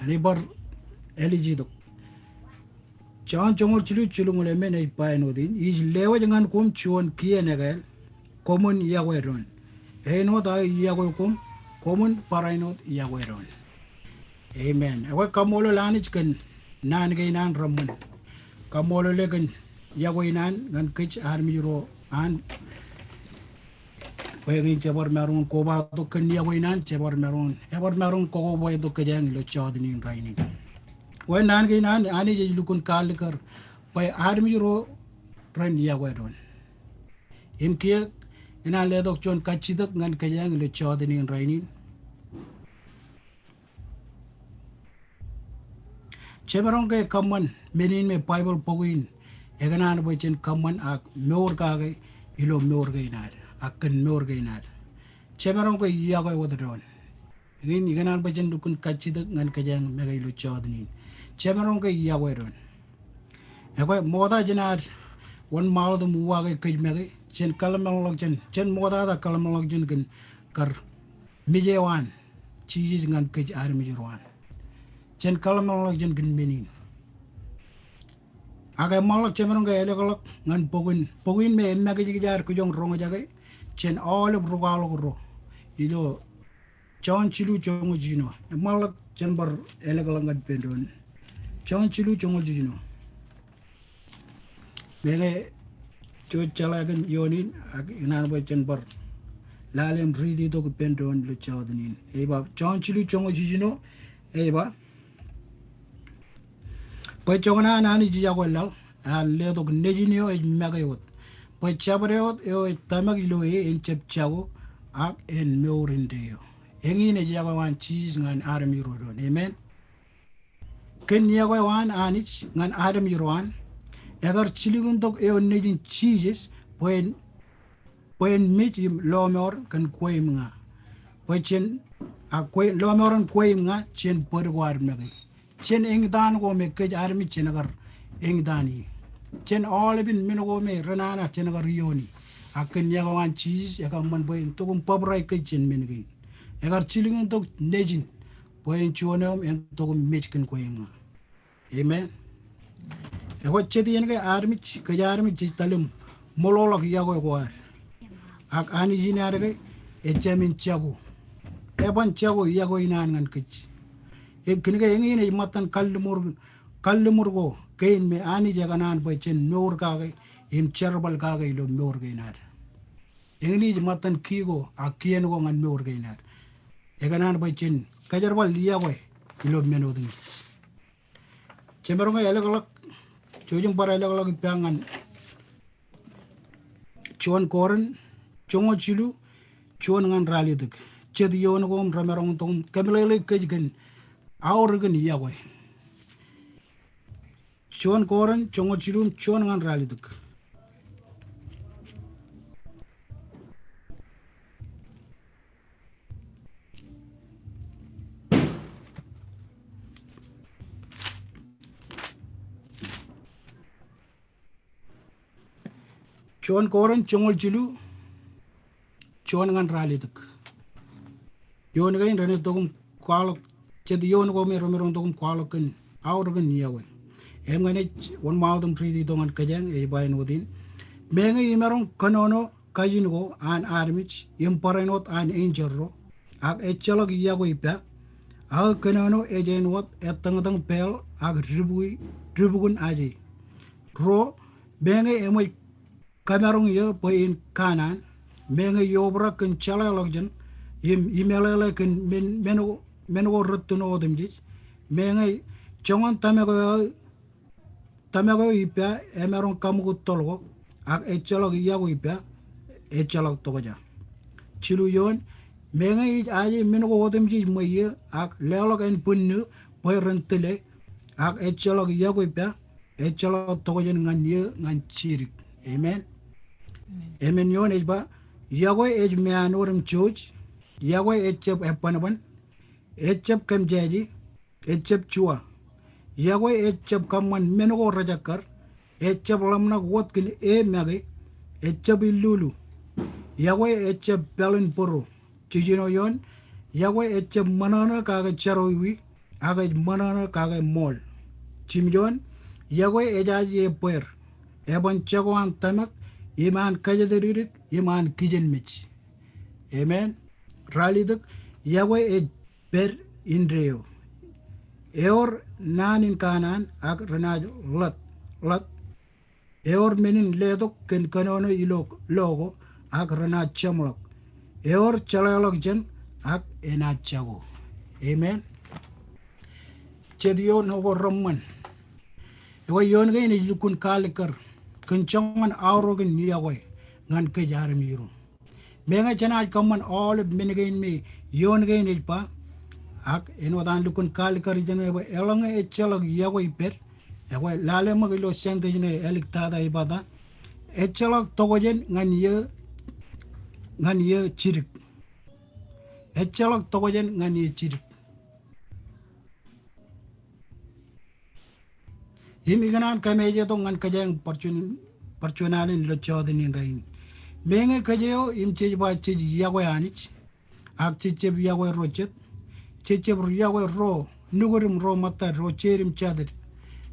Āinwōt bar ālij itok. Jon joñoul jilu jilñuul emān ej ba āinwōt in, ij lewōj ñan koṃ juon kien ekāāl, koṃwin yokwe doon. Āinwōt aō yokwe koṃ, koṃwin barāinwōt yokwe doon. Amen. Ekwe kaṃṃoolol Anij kōn naan kein an reṃṃan. Kaṃṃoolol e kōn yokwe in an ñan kōj armej ro an. Bwe eñin jebar maroñ in kobatok kōn yokwe in an, jebar maroñ in, ebar maroñ in kokobatok kōjeañ ilo jọteen in rainin. Bwe naan kein an Anij ej lukkuun kalikkar bwe armej ro ren yokwe doon. Im kiiō, ikōṇaan letok juon kajjitōk ñan kōjeañ ilo jọteen in rainin. Jemaroñ ke kōṃṃan men in me Baibōḷ bok in ekōṇaan bwe jen kōṃṃan ak mour kake ilo mour kein ad, ak kōn mour kein ad. Jemaroñ ke yokwe wōt doon. Eñin ikōṇaan bwe jen lukkuun kajjitōk ñan kōjeañ make ilo jọteen in. Jemaroñ ke yokwe doon. Ekwe ṃokta jān ad wōnṃaanḷọk im uwaake kōj make, jen kōḷmānḷọkjeṇ, jen ṃoktata kōḷmānḷọkjeṇ kōn kar mej eo an Jisōs ñan kōj armej ro an. Jen kōḷmānḷọkjeṇ kōn men in. Ak eṃṃanḷọk jemaroñ ke elōkḷọk ñan bok in, bok in me eṃṃakijkij ad kōjọñ roñjake jān aolep rūkwaḷọk ro. Ilo Jon jilu joñoul jiljino. Eṃṃanḷọk jen bar elōkḷọk ñan ippān doon. Jon jilu joñoul jiljino. Meñe jej jeḷā kōn ioon in, ak ikōṇaan bwe jen bar lale im riiti tok ippān doon ilo jọteen in. Ej ba, Jon jilu joñoul jiljino, ej ba, bwe joñan an Anij yokwe laḷ, ear letok Nejin eo ej make wōt, bwe jabdewōt eo ej tōmak ilo e en jab jako, ak en mour indeeo. Eñin ej yokwe eo an Jisōs ñan armej ro doon. Amen. Kōn yokwe eo an Anij ñan armej ro an, ekar jilkintok eo nejin Jisōs bwe en, bwe en mej im lọmọọr kōn kwe im ña. Bwe jen, a kwe, lọmọọren kwe im ña, jen bōd ko ad make. jān eñtaan ko me kōj armej jen kar eñtaan ie. Jān aolepān men ko me renana jen kar iiooni. Ak kōn iọkwe an Jisōs, ekōṃṃan bwe en tok im bōbrae kōj jān men kein. Ekar jilkintok Nejin bwe en juon eō im en tok im mej kōn kwe im ña. Amen. Ekwe jet iien ke armej, kōj armej jej tal im ṃoḷoḷọk iọkwe ko ad. Ak Anij in ad ke ejjāmin jako. Eban jako iọkwe in an ñan kōj. E, kōnke eñin ej ṃōttan kalliṃur, kalliṃur ko kein me Anij ekōṇaan bwe jen mour kake im jerbal kake ilo mour kein ad. Eñin ej ṃōttan key ko ak kien ko ñan mour kein ad. Ekōṇaan bwe jen kōjerbal iọkwe ilo men otemjej. Jemaroñ ke elōkḷọk, jouj im bar elōkḷọk ippa ñan juon Korint, joñoul jilu, juon ñan ralitōk. Jet ioon ko im remaroñ tok im kōmeḷeḷe kōj kōn aorōkin iọkwe. Juon Korint, joñoul jilu im juon ñan ralitōk. Juon Korint joñoul jilu, juon ñan ralitōk. Ioon kein renaaj tok im kwaḷọk, jet ioon ko me remaroñ tok im kwaḷọk kōn aorōkin iọkwe. Im ñan ej wōnṃaanḷọk im riiti tok ñan kōjeañ, ej ba āinwōt in. Meñe imaroñ kōnono kajin ko an armej im barāinwōt an enjeḷ ro, ak ejjeḷọk iọkwe ippa, aō kōnono ej āinwōt ettōñtōñ peeḷ ak ribukwi, ribukun aje. Ruo, meñe eṃōj kōmaroñ eō bwe in kanaan, meñe iobrak kōn jeḷāḷọkjeṇ im imeḷeḷe kōn men, men ko, men ko rettino otemjej, meñe joñan tōmak eo aō tōmak eo ippa emaroñ kaṃōkūttoḷ ko, ak ejjeḷọk iọkwe ippa, ejjeḷọk tokjā. Jilu ioon, meñe ij aje men ko otemjej ṃweiie, ak leḷọk ānbwinnū bwe ren tile, ak ejjeḷọk iọkwe ippa, ejjeḷọk tokjān ñan eō ñan jidik. Amen. Amen. Amen ioon ej ba, iọkwe ej meanwōd im jouj, iọkwe ejjab ebbanban, ejjab kōmjaje, ejjab jua. Iọkwe ejjab kōṃṃan men ko rejakkar, ejjab ḷōmṇak wōt kōn e make, ejjab illulu. Iọkwe ejjab pālen bōro. Jiljino ioon, iọkwe ejjab ṃōṇōṇō kake jerọwiwi, ak ej ṃōṇōṇō kake ṃool. Jimjuon, iọkwe ejaje ebbeer, eban jako an tōmak, im an kōjatdikdik, im an kijenmej. Amen. Ralitōk, iọkwe ej pād indeeo. Ewōr naan in kanaan ak renaaj ḷōt, ḷōt. Ewōr men in letok kōn kōnono ilo lo ko ak renaaj jeṃḷọk. Ewōr jeḷāḷọkjeṇ ak enaaj jako. Amen. Jet ioon ko reṃṃan. Ekwe ioon kein ej lukkuun kaalikkar kōn joñan aorōkin iọkwe ñan kōj armej ro. Meñe jenaaj kōṃṃan aolep men kein me ioon kein ej ba, ak āinwōt an lukkuun kaalikkar ijeṇe bwe eḷaññe ejjeḷọk iọkwe ippād, ekwe lale ṃōk ilo sentence ṇe āliktata ej ba ta, ejjeḷọk tokjān ñan eō, ñan eō jidik. Ejjeḷọk tokjān ñan eō jidik. Im ikōṇaan kōmejetok ñan kōjeañ bar juon, bar juon alen ilo jọteen in rainin. Meñe kōj eo im jej ba jej iọkwe Anij, ak jejjab iọkwe ro jet, jejjab iọkwe ro nukūd im ro ṃōttad, ro jeid im jatid.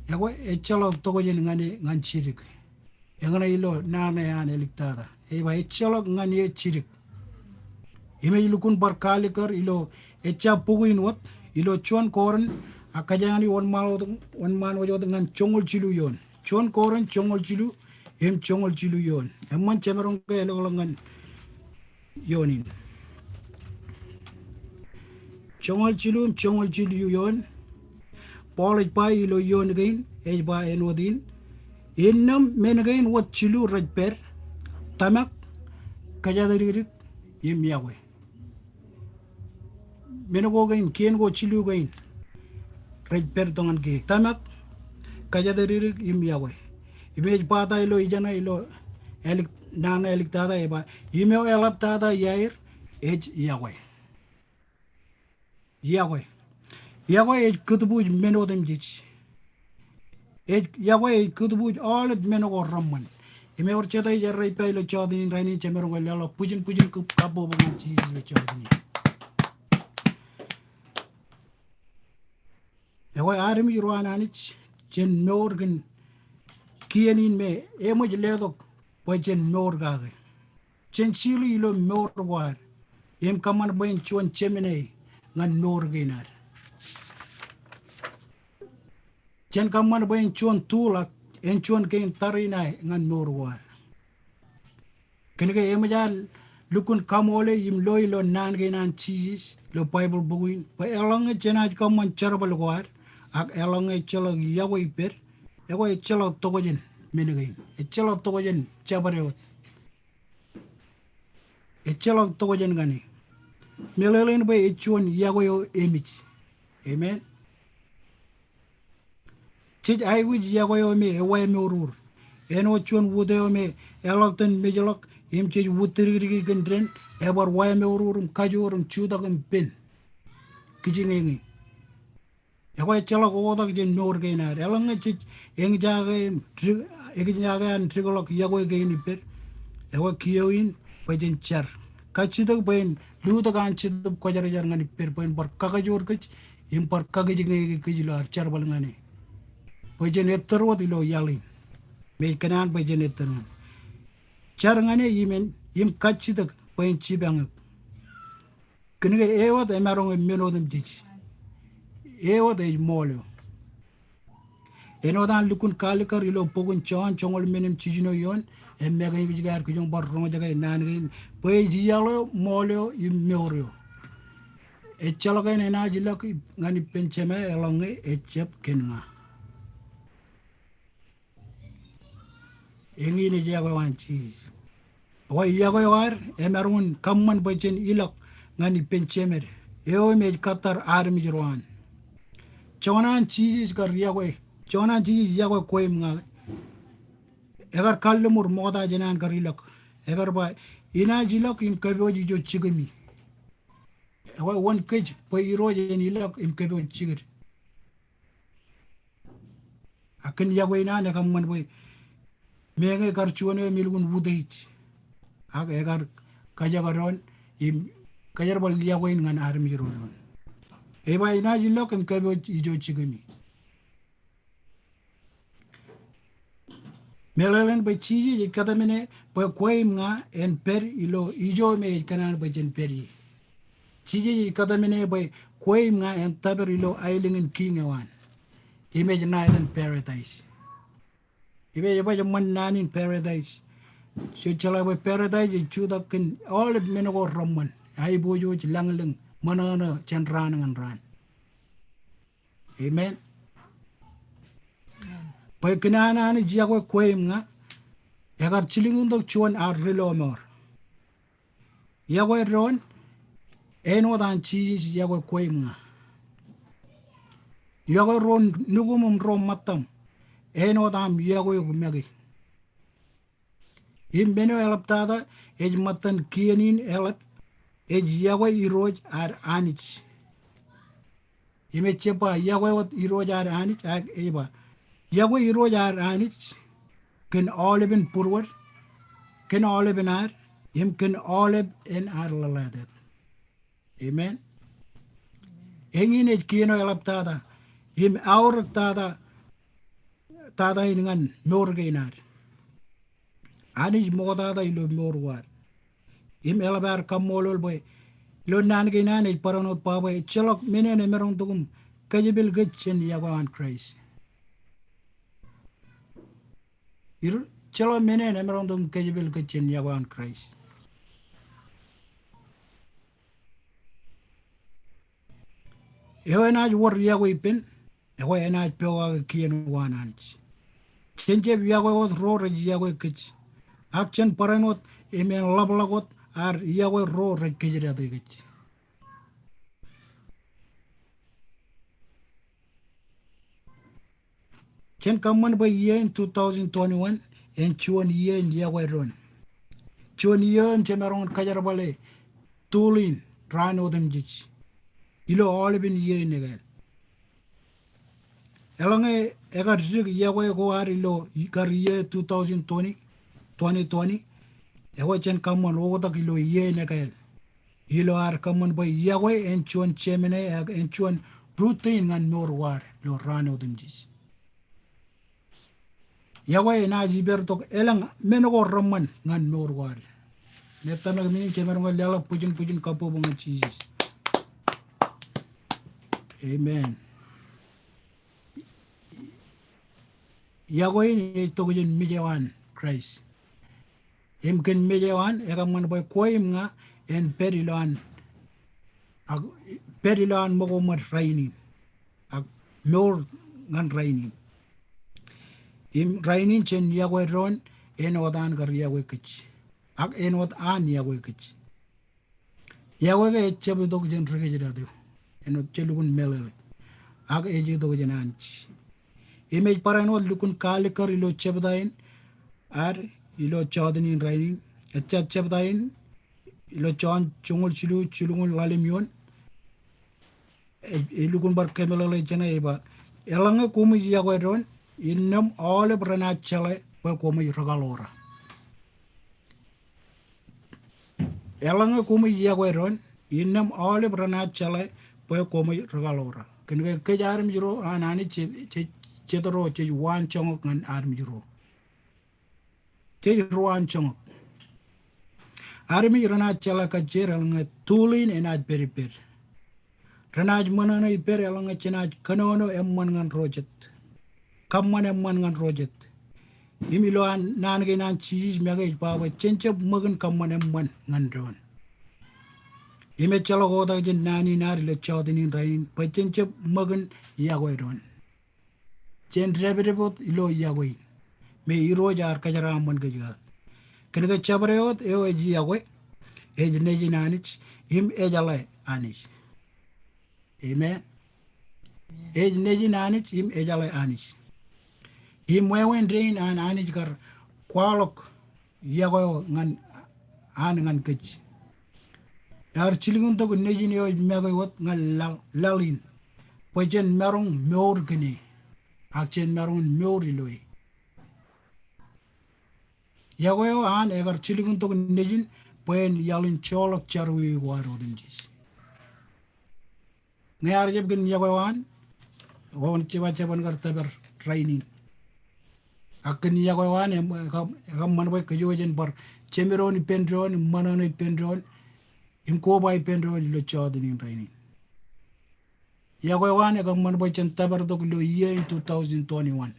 Ekwe ejjeḷọk tokjān ñan e, ñan jidik. Eñṇe ilo naan eo an āliktata. Ej ba ejjeḷọk ñan eō jidik. Im ej lukkuun bar kaalikkar ilo ejja bukwi in wōt, ilo juon Korint, ak kōjeañ in wōnṃaanḷọk, wōnṃaanḷọk wōt ñan joñoul jilu ioon. Juon Korint joñoul jilu, im joñoul jilu ioon. Eṃṃan jemaroñ ke elōkḷọk ñan ioon in. Joñoul jilu im joñoul jilu ioon. Paul ej ba ilo ioon kein, ej ba āinwōt in. Innām men kein wōt jilu rej pād, tōmak, kōjatdikdik, im iọkwe. Men ko kein, kien ko jilu kein rej pād tok ñan keik. Tōmak, kōjatdikdik, im iọkwe. Im ej ba ta ilo ijeṇe ilo ālik, naan āliktata ej ba, im eo eḷaptata iaer ej iọkwe. Iọkwe. Iọkwe ej kūtbuuj men otemjej. Ej, iọkwe ej kūtbuuj aolep men ko reṃṃan. Im ewōr jete ej errā ippa ilo jota in rainin, jemaroñ ke leḷọk bwijin bwijin kab kabbokbok ñan Jisōs ilo jota in. Iọkwe armej ro an Anij, jen mour kōn kien in me eṃōj letok bwe jen mour kake. Jen jilu ilo mour ko ad im kōṃṃan bwe en juon jemān ñan mour kein ad. Jen kōṃṃan bwe en juon tool ak en juon kein tariṇae ñan mour ko ad. Kōnke eṃōj ad lukkuun kaṃoole im lo ilo naan kein an Jisōs ilo Baibōḷ bok in bwe eḷaññe jenaaj kōṃṃan jerbal ko ad ak eḷaññe ejjeḷọk iọkwe ippād, ekwe ejjeḷọk tokjān men kein, ejjeḷọk tokjān jabdewōt. Ejjeḷọk tokjān ñan e. Meḷeḷein bwe ej juon iọkwe eo emej. Amen. Jej aikuj iọkwe eo me ewaemouruur. Āinwōt juon wūt eo me eḷọk ten mejḷọk im jej wūttidikdiki kōn den, ebar waemouruur im kajoor im jutak im pen. Kijiñeñe. Ekwe ejjeḷọk oktak jān mour kein ad. Eḷaññe jej eñjake im dik-, eñjake an dikḷọk iọkwe kein ippād, ekwe kiiō in bwe jen jar. Kajjitōk bwe en lutōk an Jetōb Kwōjarjar ñan ippād bwe en bar kakajoor kōj im bar kakijiñeiki kōj ilo ad jerbal ñan e. Bwe jen ettōr wōt ilo iaḷ in me ej kōṇaan bwe jen ettōr ñan. Jar ñan e im en, im kajjitōk bwe en jipañ eok. Kōnke e wōt emaroñ im men otemjej. E wōt ej ṃool eo. Āinwōt an lukkuun kaalikkar ilo bok in Jon joñoul men im jiljino eoon, im make ej kar kijoñ bar roñjake naan kein bwe ej iaḷ eo, ṃool eo im mour eo. Ejjeḷọk en enaaj ilọk ñan ippān Jema eḷaññe ejjab kōn ña. Eñin ej iọkwe eo an Jisōs. Ekwe iọkwe eo ad emaroñ in kōṃṃan bwe jen ilọk ñan ippān Jemed eo im ej kōttar armej ro an. Joñan an Jisōs kar iọkwe, joñan an Jisōs iọkwe kwe im ña, ekar kalliṃur ṃokta jān an kar ilọk. Ekar ba, inaaj ilọk im kōpooj ijo jikimi. Ekwe wōn kōj bwe Irooj en ilọk im kōpooj jikid? Ak kōn iọkwe in an ekōṃṃan bwe meñe kar juon eo im elukkuun utiej. Ak ekar kajekdọọn im kōjerbal iọkwe in ñan armej ro doon. Ej ba inaaj ilọk im kōpooj ijo jikimi. Meḷeḷein bwe Jisōs ej kōtmāne bwe kwe im ña en pād ilo ijo me ej kōṇaan bwe jen pād ie. Jisōs ej kōtmāne bwe kwe im ña en tōpar ilo aelōñ in kiiñ eo an. Im ej ṇa etan paradise. Im ej ba eṃṃan naan in paradise. Jen jeḷā bwe paradise ej jutak kōn aolep men ko reṃṃan. Aiboojoj, lañlōñ, ṃōṇōṇō jān raan ñan raan. Amen. Bwe kōn an Anij iọkwe kwe im ña, ekar jilkintok juon ad ri-lọmọọr. Iọkwe doon, āinwōt an Jisōs iọkwe kwe im ña. Iọkwe ro nukuṃ im ro ṃōttaṃ, āinwōt aṃ iọkwe eok make. Im men eo eḷaptata ej ṃōttan kien in eḷap, ej iọkwe Irooj ad Anij. Im ej jab ba iọkwe wōt Irooj ad Anij, ak ej ba iọkwe Irooj ad Anij kōn aolepen būruod, kōn aolepen ad, im kōn aolepen ad ḷōḷātāt. Amen. Eñin ej kien eo eḷaptata im aorōktata, tata in ñan mour kein ad. Anij ṃoktata ilo mour ko ad. Im eḷap ad kaṃṃoolol bwe ilo naan kein an ej barāinwōt ba bwe ejjeḷọk men en emaroñ tok im kōjepel kōj jān iọkwe eo an Kraist. Ejjeḷọk men en emaroñ tok im kōjepel kōj jān iọkwe eo an Kraist. Eo enaaj wōr iọkwe ippān, ekwe enaaj pokake kien ko an Anij. Jen jab iọkwe wōt ro rej iọkwe kōj. Ak jen barāinwōt im en ḷapḷọk wōt ad iọkwe ro rej kōjdate kōj. Jen kōṃṃan bwe iiō in two thousand twenty-one en juon iiō in iọkwe doon. Juon iiō in jemaroñ in kōjerbale tool in raan otemjej ilo aolepen iiō in ekāāl. Eḷaññe ekar dik yokwe ko ad ilo kar iiō two thousand twenty, twenty twenty, ekwe jen kōṃṃan oktak ilo iiō in ekāāl. Ilo ad kōṃṃan bwe yokwe en juon jeṃae ak en juon routine ñan mour ko ad ilo raan otemjej. Yokwe enaaj ippāertok elōñ men ko reṃṃan ñan mour ko ad. Ij tōmak men in kōmro ñan leḷọk bwijin bwijin kabbokbok ñan Jisōs. Amen. Yokwe in ej itok jān mej eo an Kraist. Im kōn mej eo an ekōṃṃan bwe kwe im ña en pād ilowaan, ak pād ilowaan ṃōko ṃōd rainin. Ak mour ñan rainin. Im rainin jān yokwe doon, āinwōt an kar yokwe kōj. Ak āinwōt an yokwe kōj. Yokwe ke ej jab itok jān ri kōjdat eo. Āinwōt jelukkuun meḷeḷe. Ak ej itok jān Anij. Im ej barāinwōt lukkuun kaalikkar ilo jebta in, ad ilo jota in rainin. Ejja jebta in, ilo Jon joñoul jilu, jilñuul ḷalem eoon. Ej, ej lukkuun bar kōmeḷeḷe jāne ej ba, eḷaññe koṃij yokwe doon, innām aolep renaaj jeḷā bwe koṃij rikaḷoora. Eḷaññe koṃij yokwe doon, innām aolep renaaj jeḷā bwe koṃij rikaḷoora. Kōn ke kōj armej ro an Anij je, je, jet ro jej waan joñak ñan armej ro. Jej ruwaan joñak. Armej renaaj jeḷā kajjier eḷaññe tool in enaaj pād ippād. Renaaj ṃōṇōṇō ippād eḷaññe jenaaj kōnono eṃṃan ñan ro jet. Kōṃṃan eṃṃan ñan ro jet. Im ilo an naan kein an Jisōs make ej ba bwe jen jab ṃōk in kōṃṃan eṃṃan ñan doon. Im ejjeḷọk oktak jān naan in ad ilo jota in rainin bwe jen jab ṃōk in yokwe doon. Jen dāpdep wōt ilo yokwe in. Me Irooj ear kōjeraaṃṃan kōj kake. Kōn ke jabdewōt eo ej yokwe, ej nejin Anij, im ejeḷā Anij. Amen. Ej nejin Anij, im ejeḷā Anij. Im wāween dein an Anij kar kwaḷọk yokwe eo ñan, an ñan kōj. Ear jilkintok nejin eo ej make wōt ñan laḷ, laḷ in. Bwe jen maroñ mour kōn e. Ak jen maroñ in mour ilo e. Yokwe eo an ekar jilkintok nejin bwe en iaḷ in joḷọk jerọwiwi ko ad otemjej. Ñe ear jab kōn yokwe eo an, wōn jab, jab en kar tōpar rainin. Ak kōn yokwe eo an, em, ekō, ekōṃṃan bwe kōj jen bar jemdoon ippān doon, im ṃōṇōṇō ippān doon, im koba ippān doon ilo jota in rainin. Yokwe eo an ekōṃṃan bwe jen tōpartok ilo iiō in two thousand twenty-one.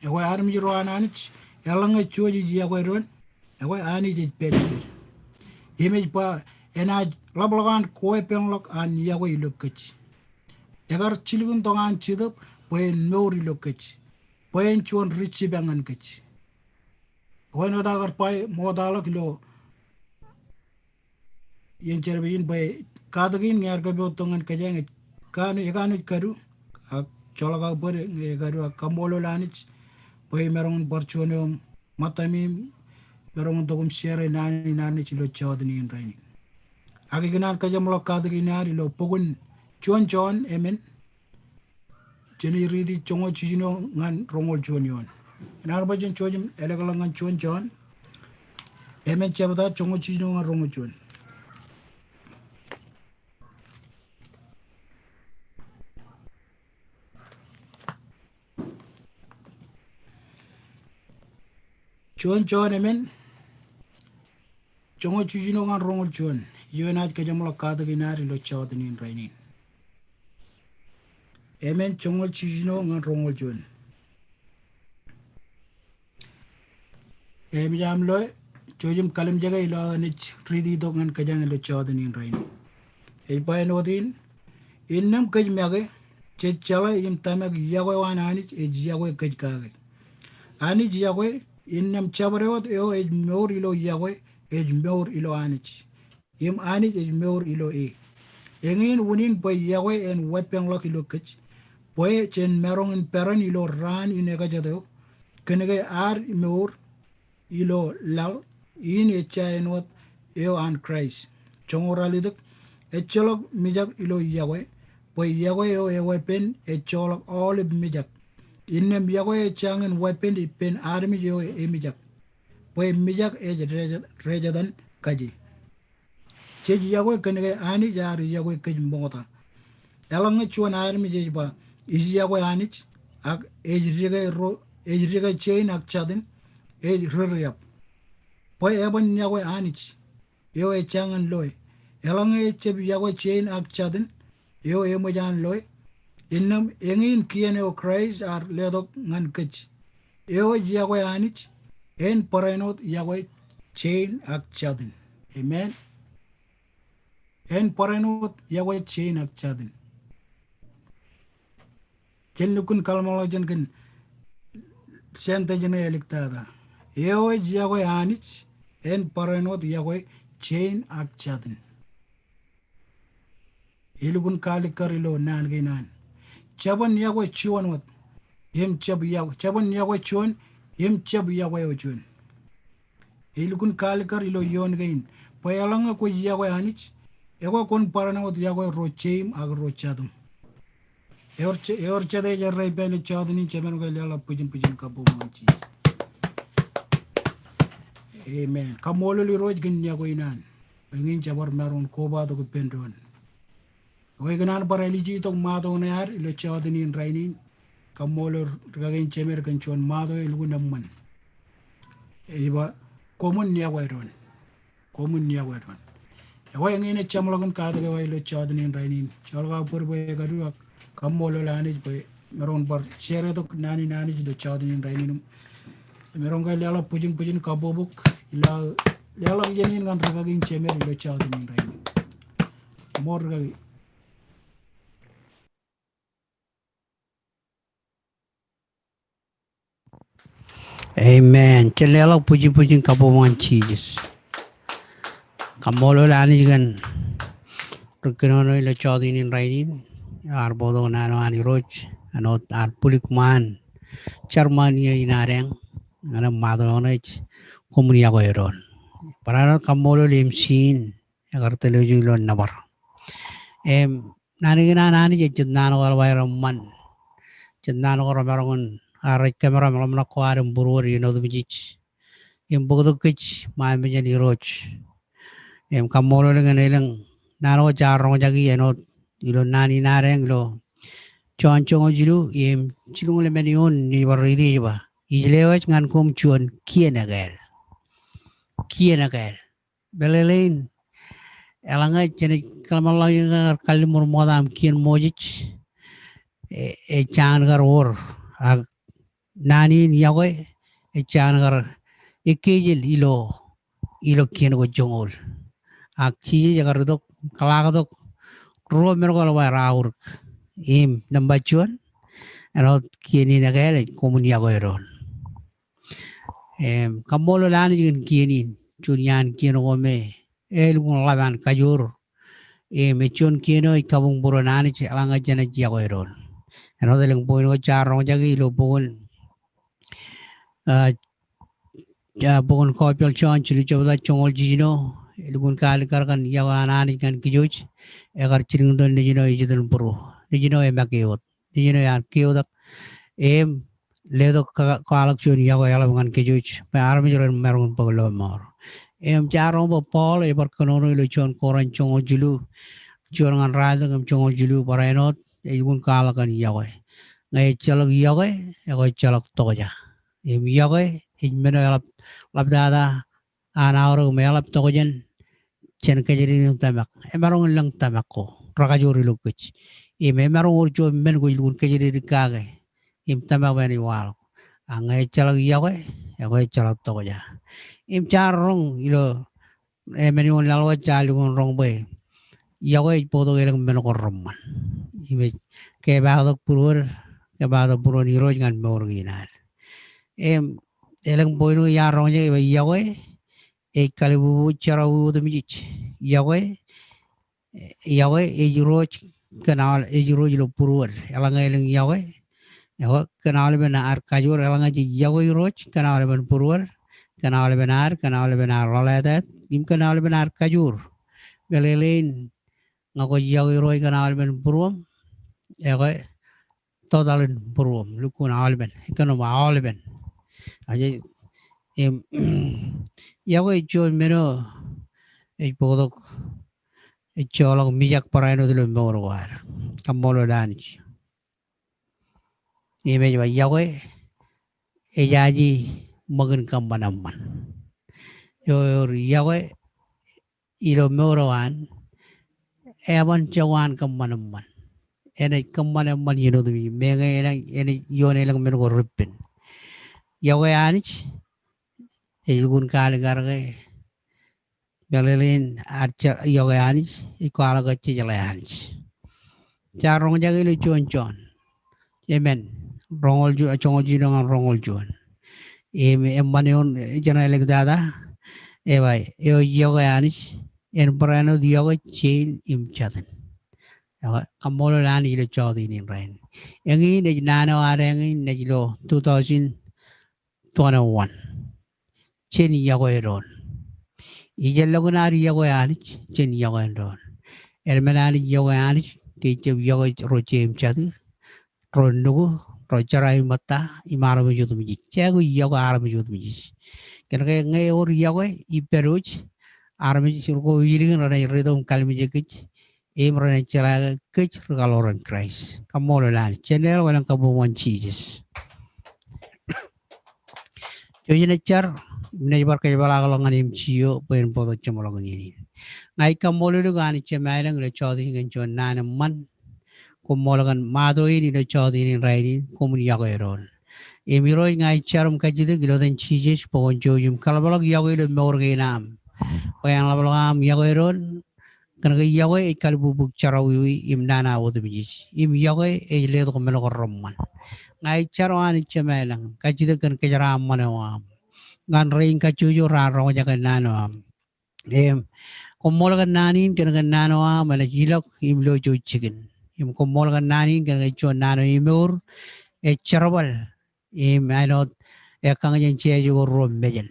Ekwe armej ro an Anij, eḷaññe jej yokwe doon, ekwe Anij ej pād ippād. Im ej ba enaaj ḷapḷọk an koweeppānḷọk an yokwe ilo kōj. Ekar jilkintok an Jetōb bwe en mour ilo kōj. Bwe en juon ri jipañ ñan kōj. Ekwe āinwōt aō kar ba ṃoktaḷọk ilo iien jerbal in bwe katak in ñe ear kōpooj tok ñan kōjeañ, ekanooj, ekanooj kadu, ak joḷọk aō bōd ñe ekadu, ak kaṃṃoolol Anij bwe imaroñ in bar juon eo im ṃōttami im maroñ in tok im share naan in Anij ilo jota in rainin. Ak ikōṇaan kōjeṃḷọk katak in ad ilo bok in juon Jon emān, Jen riiti joñoul jiljino ñan roñoul juon eoon. Ikōṇaan bwe jen jouj im ālōkḷọk ñan juon Jon emān jebta joñoul jiljino ñan roñoul juon. Juon Jon emān joñoul jiljino ñan roñoul juon. Eo enaaj kōjeṃḷọk katak in ad ilo jota in rainin. Emān joñoul jiljino ñan roñoul juon. Emān, jouj im kallimjeke ilo aō naaj riiti tok ñan kōjeañ ilo jota in rainin. Ej ba āinwōt in, innām kōj make, jej jeḷā im tōmak yokwe eo an Anij ej yokwe kōj kake. Anij yokwe, innām jabdewōt eo ej mour ilo yokwe, ej mour ilo Anij. Im Anij ej mour ilo e. Eñin unin bwe yokwe en weeppānḷọk ilo kōj. Bwe jen maroñ in peran ilo raan in ekajet eo. Kōn ke ad mour ilo laḷ in ejja āinwōt eo an Kraist. Joñoul ralitōk, ejjeḷọk mijak ilo yokwe, bwe yokwe eo ewepen ej joḷọk aolep mijak. Innām yokwe ej jañin wepen ippān armej eo emijak, bwe mijak ej rejet-, rejetan kaje. Jej yokwe kōn ke Anij ear yokwe kōj ṃokta. Eḷaññe juon armej ej ba, ij yokwe Anij, ak ej dike ro, ej dike jein ak jatin, ej ri-riab. Bwe eban yokwe Anij eo ej jañin loe. Eḷaññe ejab yokwe jein ak jatin eo eṃōj an loe, innām eñin kien eo Kraist ear letok ñan kōj, eo ej yokwe Anij, en barāinwōt yokwe jein ak jatin. Amen. En barāinwōt yokwe jein ak jatin. Jen lukkuun kōḷmānḷọkjeṇ kōn sentence ṇe āliktata. Eo ej yokwe Anij, en barāinwōt yokwe jein ak jatin. Elukkuun kaalikkar ilo naan kein an. Jeban yokwe juon wōt, im jab yokwe, jeban yokwe juon, im jab yokwe eo juon. Elukkuun kaalikkar ilo ioon kein. Bwe eḷaññe kwōj yokwe Anij, ekwe kwōn barāinwōt yokwe ro jeim ak ro jatim. Ewōr je-, ewōr jete ej errā ippān ilo jota in, jemaroñ ke leḷọk bwijin bwijin kabbokbok ñan Jisōs. Amen. Kaṃṃoolol Irooj kōn yokwe in an. Eñin jebar maroñ in kobatok ippān doon. Ekwe ikōṇaan bar āliji tok ṃato ṇe ad ilo jota in rainin. Kaṃṃoolol rūkaki in jemed kōn juon ṃato eo elukkuun eṃṃan. Ej ba, koṃwin yokwe doon. Koṃwin yokwe doon. Ekwe eñin ej jeṃḷọkin katak eo aō ilo jota in rainin. Joḷọk aō bōd bwe ekadu ak kaṃṃoolol Anij bwe maroñ in bar share tok naan in Anij ilo jota in rainin. Im maroñ ke leḷọk bwijin bwijin kabbokbok ilo, leḷọk iien in ñan rūkaki in jemed ilo jota in rainin. Ṃool rūkaki. Amen. Jen leḷọk bwijin bwijin kabbokbok ñan Jisōs. Kaṃṃoolol Anij kōn ri kōnono ilo jota in rainin. Ear bōktok naan eo an Irooj, āinwōt ear bwilik ṃaan jar ṃaan iiō in ad eñ ñan ṃato eo ṇe ej koṃwin yokwe doon. Barāinwōt kaṃṃoolol MC in, ekar tōl ijin ilo nōbar. Im naan kein an Anij ej jet naan ko eḷap aer eṃṃan. Jet naan ko remaroñ in, a rej kōmeram ḷōmṇak ko ad im būruod iien otemjej im bōktok kōj ṃaan mejān Irooj. Im kaṃṃoolol ñan elōñ naan ko jaar roñjake āinwōt ilo naan in ad eñ ilo Jon joñoul jilu im jilñuul emān eoon, ij bar riiti ej ba, ij lewōj ñan koṃ juon kien ekāāl. Kien ekāāl. Meḷeḷein, eḷaññe jenaaj kōḷmānḷọkjeṇ kar kalliṃur ṃokta im kien Moses, e, ej jañin kar wōr, ak naan in yokwe, ej jañin kar ekkejel ilo, ilo kien ko joñoul. Ak Jisōs ekar itok, kōḷaaktok ruo men ko eḷap aer aorōk. Im nōṃba juon, āinwōt kien in ekāāl ej koṃwin yokwe doon. Im, kaṃṃoolol Anij kōn kien in, juon iaan kien ko me elukkuun ḷap an kajoor. Im, ej juon kien eo ej kabuñbūruon Anij, eḷaññe jenaaj yokwe doon. Āinwōt elōñ point ko jaar roñjake ilo bok in, ah, ah, bok in Gospel Jon jilu jebta joñoul jiljino, elukkuun kaalikkar kōn yokwe an Anij ñan kōj wōj, ekar jilkintok nejin eo ejitōnbūruo, nejin eo emakkeut, nejin eo ear keotak, im letok ka-, kwaḷọk juon yokwe eḷap ñan kōj wōj, bwe armej ren maroñ in bōk lọmọọr. Im jaar roñ bwe Paul ebar kōnono ilo juon Korint joñoul jilu, juon ñan ralitōk im joñoul jilu, barāinwōt, elukkuun kwaḷọk kōn yokwe. Ñe ejjeḷọk yokwe, ekwe ejjeḷọk tokjā. Im yokwe ej men eo eḷap, ḷaptata an aorōk im eḷap tokjān jān kōjatdikdik in tōmak. Emaroñ in lōñ tōmak ko rekajoor ilo kōj. Im emaroñ wōr juon men kwōj lukkuun kōjatdikdik kake im tōmak bwe enaaj waḷọk. Ak ñe ejjeḷọk yokwe, ekwe ejjeḷọk tokjā. Im jaar roñ ilo emān eoon laḷ ko jaar lukkuun roñ bwe yokwe ej bōktok elōñ men ko reṃṃan. Im ej kepaaktok būruod, kepaaktok būruon Irooj ñan mour kein ad. Im elōñ point ko iar roñjake bwe yokwe ej kalbubu jerọwiwi otemjej. Yokwe, yokwe ej irooj kōn aolep, ej irooj ilo būruod. Eḷaññe elōñ yokwe, ekwe kōn aolepen ad kajoor, eḷaññe jej yokwe Irooj kōn aolepen būruod, kōn aolepen ad, kōn aolepen ad rōḷātāt, im kōn aolepen ad kajoor. Meḷeḷein, ñe kwōj yokwe Irooj kōn aolepen būruōṃ, Ekwe, total in būruōṃ, lukkuun aolepen, ekwe, aolepen. Aje, im, yokwe ej juon men eo ej bōktok, ej joḷọk mijak barāinwōt ilo mour ko ad. Kaṃṃoolol Anij. Im ej ba yokwe, ej aji ṃōk in kōṃṃan eṃṃan. Ewōr yokwe ilo mour eo an, eban jokwe an kōṃṃan eṃṃan. Enaaj kōṃṃan eṃṃan iien otemjej. Meñe enaaj, enaaj ioon elōñ men ko repen. Yokwe Anij, ej lukkuun kaalikkar ke meḷeḷein ad jar yokwe Anij, ej kwaḷọk ke jejeḷā Anij. Jaar roñjake ilo juon Jon. Amen. Roñoul ju-, joñoul jiljino ñan roñoul juon. Im eṃṃan eoon, jenaaj leḷọk tata. Eba, eo ej yokwe Anij, en barāinwōt yokwe jein im jatin. Ekwe, kaṃṃoolol Anij ilo jota in rainin. Eñin ej naan eo ad eñin ej ilo two thousand twenty-one. Jen yokwe doon. Ijellọkin ad yokwe Anij, jen yokwe doon. Elmen Anij yokwe Anij, ke ejab yokwe ro jeim jatū, ro nukū, ro jeraaṃṃan, im armej otemjej. Jej aikuj yokwe armej otemjej. Kōnke ñe ewōr yokwe, ippād wōj, armej ro ko ilikin renaaj riit im kallimjek kōj, im renaaj jeḷā ke kōj ri kaḷoran Kraist. Kaṃṃoolol Anij. Jen leḷọk elōñ kabuñ ñan Jisōs. Jouj im jar, im naaj bar kōjepḷaakḷọk ñan M C O bwe en bōktok jeṃḷọkin iien in. Ña ij kaṃṃoolol eok Anij Jemem ilañ ilo jota in kōn juon naan eṃṃan. Koṃṃool kōn ṃato in ilo jota in rainin, koṃwin yokwe doon. Im Irooj ña ij jar im kajjitōk ilo etan Jisōs bwe kwōn jouj im kaḷapḷọk yokwe ilo mour kein am. Bwe en ḷapḷọk aṃ yokwe doon, kōnke yokwe ej kalbukwōj jerọwiwi im nana otemjej. Im yokwe ej letok men ko reṃṃan. Ña ij jar O Anij Jemem ilañ, kajjitōk kōn kōjeraaṃṃan eo aṃ ñan rein kajjojo raar roñjake naan eo aṃ. Im koṃṃool kōn naan in kōnke naan eo aṃ enaaj ilọk im lo ijo jikin. Im koṃṃool kōn naan in kōnke ej juon naan eo emour, ej jerbal, im āinwōt ekkañ jān jeje ko ruo mejān.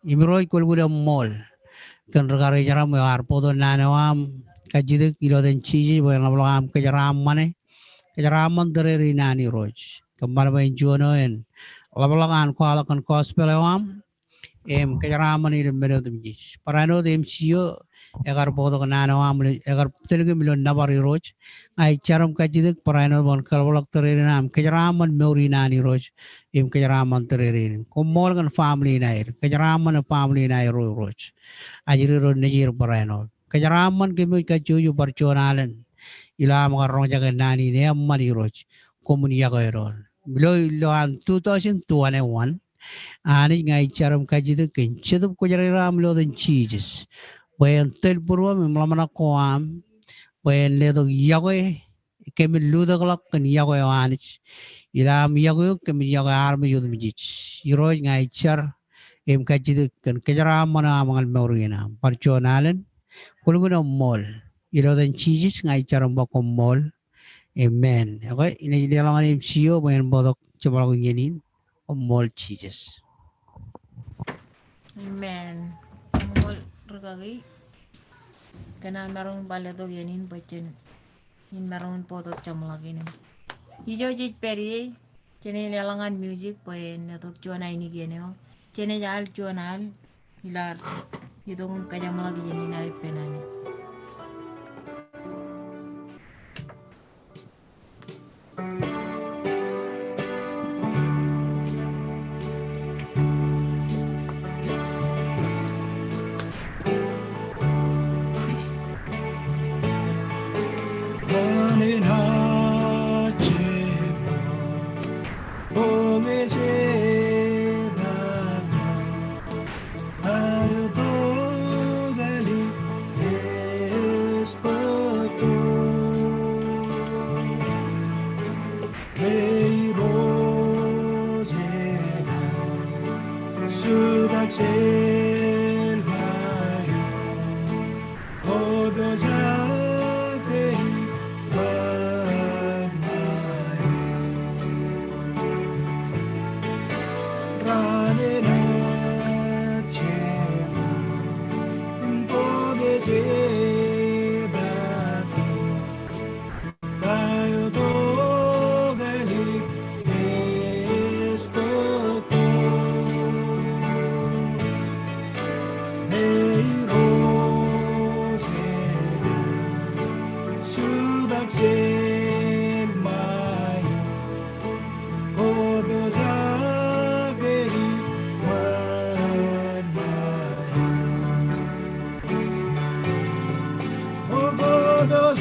Im Irooj kwōlukkuun eṃṃool kōn ri-karijeram eo ear bōktok naan eo aṃ. Kajjitōk ilo etan Jisōs bwe en ḷapḷọk aṃ kōjeraaṃṃane, kōjeraaṃṃan tōrerein an Irooj. Kōṃṃan bwe en juon eo en ḷapḷọk an kwaḷọk kōn gospel eo aṃ im kōjeraaṃṃan ilo men otemjej. Barāinwōt M C O ekar bōktok naan eo aṃ, ekar tōl kōm ilo nōbar Irooj. Ña ij jar im kajjitōk barāinwōt bwe kwōn kaḷapḷọk tōrerein aṃ kōjeraaṃṃan mour in an Irooj im kōjeraaṃṃan tōrerein. Koṃṃool kōn family in aer, kōjeraaṃṃan family in aer Irooj. Ajri ro nejier barāinwōt. Kōjeraaṃṃan kōm wōj kajjojo bar juon alen ilo aṃ kar roñjake naan in eṃṃan Irooj. Koṃwin yokwe doon. Ilo, ilo an two thousand twenty-one, Anij ña ij jar im kajjitōk kōn Jetōb Kwōjarjar eo aṃ ilo etan Jisōs. Bwe en tōl būruōṃ im ḷōmṇak ko aṃ. Bwe en letok yokwe, kōmin lutōkḷọk kōn yokwe eo Anij. Ilo aṃ yokwe eok kōmin yokwe armej otemjej. Irooj ña ij jar im kajjitōk kōn kōjeraaṃṃan eo aṃ ñan mour in aṃ. Bar juon alen, kwōlukkuun eṃṃool. Ilo etan Jisōs ña ij jar im ba koṃṃool. Amen. Ekwe, inaaj leḷọk ñan M C O bwe en bōktok jeṃḷọkin iien in. Koṃṃool Jisōs. Amen. Koṃṃool rikaki. Kōn aṃ maroñ in bar letok iien in bwe jen, in maroñ in bōktok jeṃḷọkin in. Ijo jej pād ie, jenaaj leḷọk ñan music bwe en letok juon ainikien eo. Jenaaj al juon al, ilo ad itok im kajeṃḷọk iien in ad ippān Anij. Amen.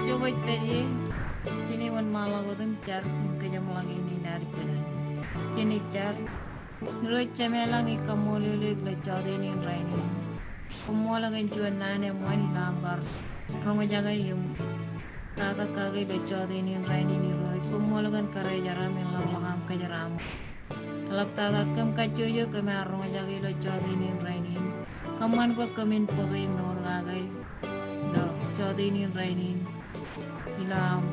Ijo kwōj pād ie, jen wōnṃaanḷọk wōt im jar im kōjeṃḷọk iien in ad ippān. Jen jar. Irooj Jemām ilañ, ij kaṃṃoolol eok ilo jọteen in rainin. Koṃṃool kōn juon naan eṃṃan ilo aṃ kar roñjake im tata kake ilo jọteen in rainin Irooj. Koṃṃool kōn karijeraṃ im ḷapḷọk aṃ kōjeraaṃṃan. Eḷaptata kōm kajjojo kōm ar roñjake ilo jọteen in rainin. Kōṃṃan bwe kōmin bōke im mour kake ilo jọteen in rainin. Ilo aṃ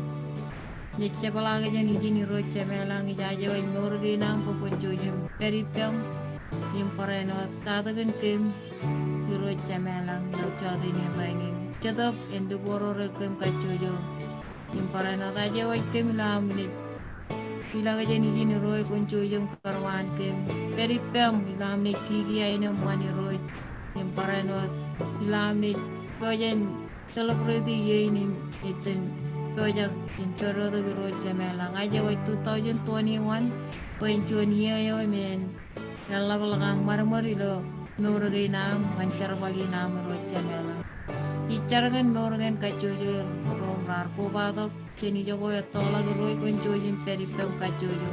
naaj jepḷaak jān ijin Irooj Jemām ilañ, ij aje waj mour kein aṃ bwe kwōn jouj im pād ippaṃ im barāinwōt katakin kōm Irooj Jemām ilañ ilo jọteen in rainin. Jetōb en lukkuun ro rej kōm kajjojo im barāinwōt aje waj kōm ilo aṃ naaj ilọk jān ijin Irooj kwōn jouj im kōrwaan kōm. Pād ippaṃ ilo aṃ naaj kiki aenōṃṃan Irooj im barāinwōt ilo aṃ naaj pojak in celebrate iiō in im iten pojak in pād tok Irooj Jemām ilañ. Aje waj two thousand twenty-one bwe en juon iiō eo im en eḷapḷọk aṃ ṃadṃōd ilo mour kein aṃ ñan jerbal in aṃ Irooj Jemām ilañ. Ij jar kōn mour kein kajjojo ro raar kobatok jān ijoko ettoḷọk Irooj kwōn jouj im pād ippaṃ kajjojo.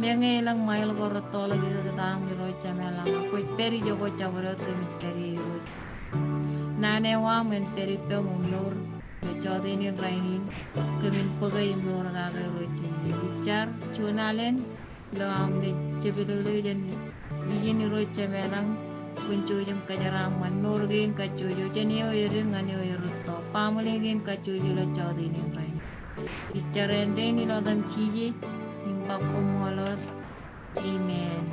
Meñe elōñ ṃail ko rettoḷọk ikōtaaṃ Irooj Jemām ilañ, kwōj pād ijoko jabdewōt kōmij pād ie Irooj. Naan eo aṃ en pād ippaṃ im mour ilo jọteen in rainin, kōmin bōke im mour kake Irooj Jisōs. Ij jar juon alen ilo aṃ naaj jepḷaak jān ijin Irooj Jemām ilañ, kwōn jouj im kōjeraaṃṃan mour kein kajjojo jān eo edik ñan eo erūtto, baaṃle kein kajjojo ilo jọteen in rainin. Ij jar āindein ilo etaṃ Jisōs im ba koṃṃool wōt. Amen.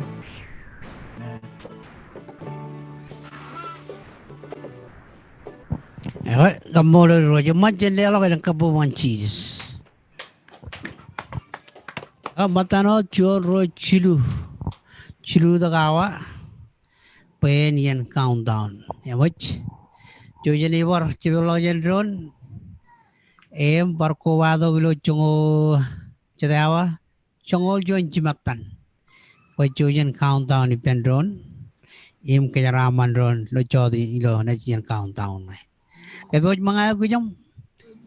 Ekwe, kaṃṃoolol Irooj. Eṃṃan jen leḷọk elōñ kabbokbok ñan Jisōs. Ak ṃōttan wōt juon, ruo, jilu. Jilu tok awa bwe en iien countdown. Eṃōj. Jouj im bar jepḷọk jān doon. Im bar kobatok ilo joñoul, jete awa, joñoul juon jimattan. Bwe jouj im countdown ippān doon. Im kōjeraaṃṃan doon ilo jota ilo naaj iien countdown ṇe. Kōpooj ṃōñā eo kijoṃ.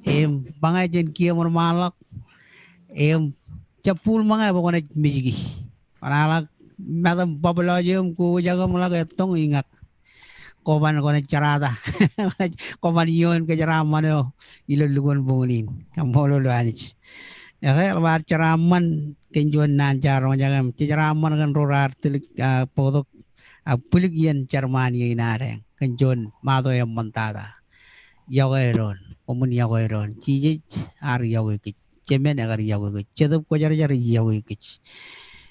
Im ṃōñā jān kiiō ṃōṇōṇō ḷọk. Im jab bōk ṃōñā bwe kwōnaaj mejki. Kwōnaaj ḷak metam bab lọj eo im kukujak im ḷak ettoñ iñak. Kwōban kwōnaaj jerata. Kwōban iioon kōjeraaṃṃan eo ilo lukkuun buñūn in. Kaṃṃoolol Anij. Ekwe, eḷap ad jeraaṃṃan kōn juon naan jaar roñjake im jejeraṃṃan kōn ro raar tilik, ah, bōktok, ah, bwilik iien Jermani in ad eñ kōn juon ṃato eṃṃantata. Iọkwe doon, koṃwin iọkwe doon. Jisōs ear iọkwe kōj. Jemān ekar iọkwe kōj. Jetōb Kwōjarjar ej iọkwe kōj.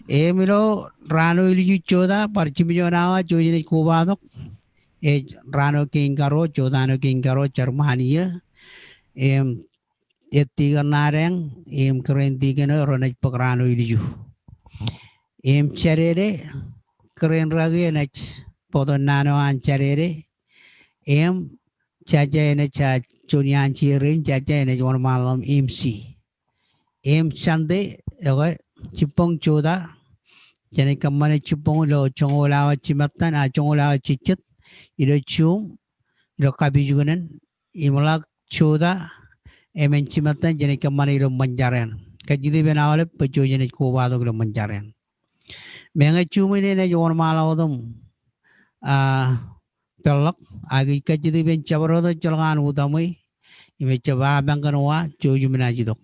Im ilo raan eo ilju jota, bar jimjuon awa, jouj im naaj kobatok. Ej raan eo kein karuo, jota eo kein karuo, Jermani eo. Im ej tikōn ad eñ, im kōrā in tikōn eo renaaj bōk raan eo ilju. Im Jādede, kōrā in rikaki enaaj bōktok naan eo an Jādede. Im Jajja enaaj, ah, juon iaan jeer in, Jajja enaaj wōnṃaanḷọk im MC. Im Sunday, ekwe, jibboñ jota, jenaaj kōṃṃane jibboñ ilo joñoul awa jimattan, ah, joñoul awa jejjet, ilo Zoom, ilo kapijuknen, im ḷak jota, emān jimattan, jenaaj kōṃṃane ilo ṃōn jar eṇ. Kajjitōk ippān aolep, bwe jouj im naaj kobatok ilo ṃōn jar eṇ. Meñe Zoom in enaaj wōnṃaanḷọk wōt im, ah, peḷḷọk, ak ij kajjitōk ippān jabdewōt ejjeḷọk an utaṃwe, im ejjab ameañ kōn wa, jouj im naaj itok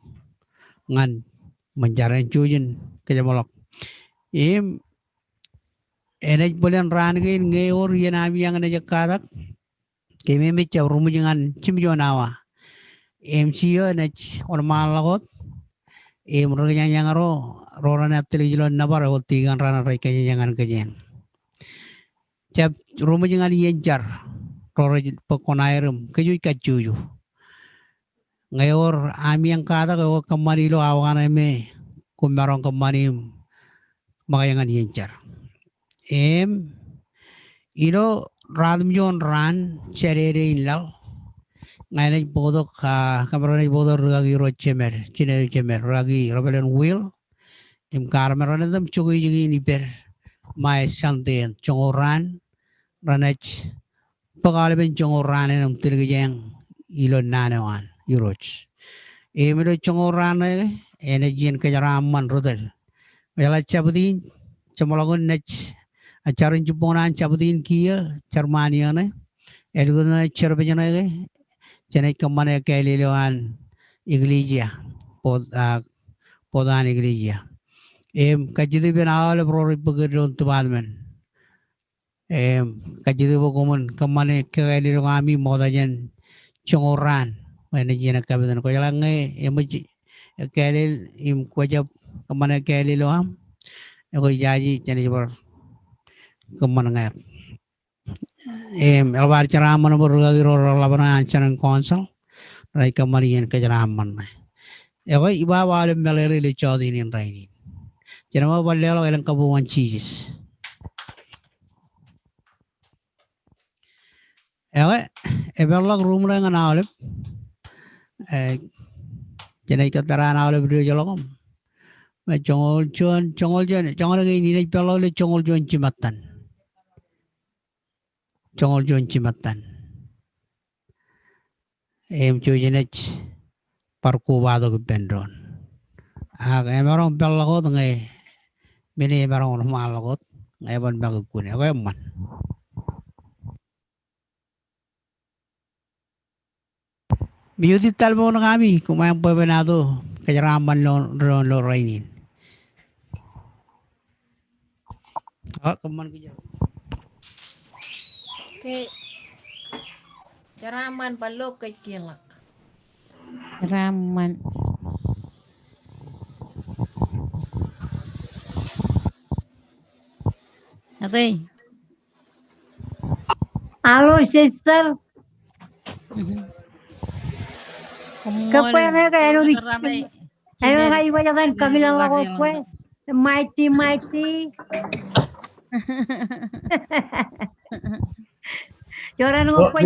ñan ṃōn jar eṇ, jouj im kōjeṃḷọk. Im enaaj bōlen raan kein ñe ewōr iien ami eañ naaj ekkatak, kōmij jab ruṃwij ñan jimjuon awa. MC eo enaaj wōnṃaanḷọk wōt, im ri kōjañjañ ro, ro ren ātlik ilo nōbar eo, tikōn raṇe rej kōjañjañ ñan kōj eañ. Jab ruṃwij ñan iien jar, ro rej bōk kuṇaer im kōj wōj kajjojo. Ñe ewōr ami eañ katak eo kōṃṃani ilo awa kaṇe me kwōmaroñ kōṃṃani im ṃōkaj ñan iien jar. Im ilo ratimjuon raan Jādede in laḷ, ña inaaj bōktok, ah, kōmro naaj bōktok rikaki ro jemed, jined eo jemed, rikaki Reverend Will, im Carmen, renaaj itok im jokjeki in ippād ṃae Sunday eṇ, joñoul raan, renaaj bōk aolepen joñoul raan eṇ im tilikjeañ ilo naan eo an Irooj. Im ilo joñoul raan ṇe, enaaj iien kōjeraaṃṃan ri tōl. Eḷap jabdewōt in, jeṃḷọkin naaj, ah, jar in jibboñ ṇe an jabdewōt in kiiō, Jermani eṇ, ālikin naaj jerbal ṇe ke, jenaaj kōṃṃane kāālōt eo an eklejia, board, ah, board an eklejia. Im kajjitōk ippān aolep ro rej bōk eddoin department. Im kajjitōk bwe koṃwin kōṃṃane kāālōt eo ami ṃokta jān joñoul raan. Bwe enaaj iien ekkapiten. Kwōjeḷā ñe eṃōj kāālōt im kwōjab kōṃṃane kāālōt eo aṃ, ekwe ijaje jenaaj bar kōṃṃan ñāāt. Im eḷap ad jeraaṃṃan bwe rikaki ro reḷap ṇe an General Council renaaj kōṃṃane iien kōjeraaṃṃan ṇe. Ekwe, iba aolep meḷeḷe ilo jota in rainin. Jen bar leḷọk elōñ kabuñ ñan Jisōs. Ekwe, epeḷḷọk ruum ṇe ñan aolep. Eh, jenaaj kōttar an aolep diwōjḷọk im, eh, joñoul juon, joñoul juon, joñoul kein inaaj peḷḷọk ilo joñoul juon jimattan. Joñoul juon jimattan. Im jouj im naaj bar kobatok ippān doon. Ak emaroñ peḷḷọk wōt ñe, men eo emaroñ wōnṃaanḷọk wōt ñe eban make kune. Ekwe eṃṃan. Im ij etal bwe ṇe kami, koṃ ej bwebwenato kōjeraaṃṃan ilo, ilo, ilo rainin. Ak kōṃṃan kōj. Ke, jeraaṃṃan bar lo kōj kiiō ḷọk. Jeraaṃṃan. Ate. Hello, sister. Mhm. Kōṃṃool. Kōṃṃool, ke āinwōt, āinwōt ke ij ba jen kakilaḷḷọk kwe. Mighty, mighty. Jorrāān kwe.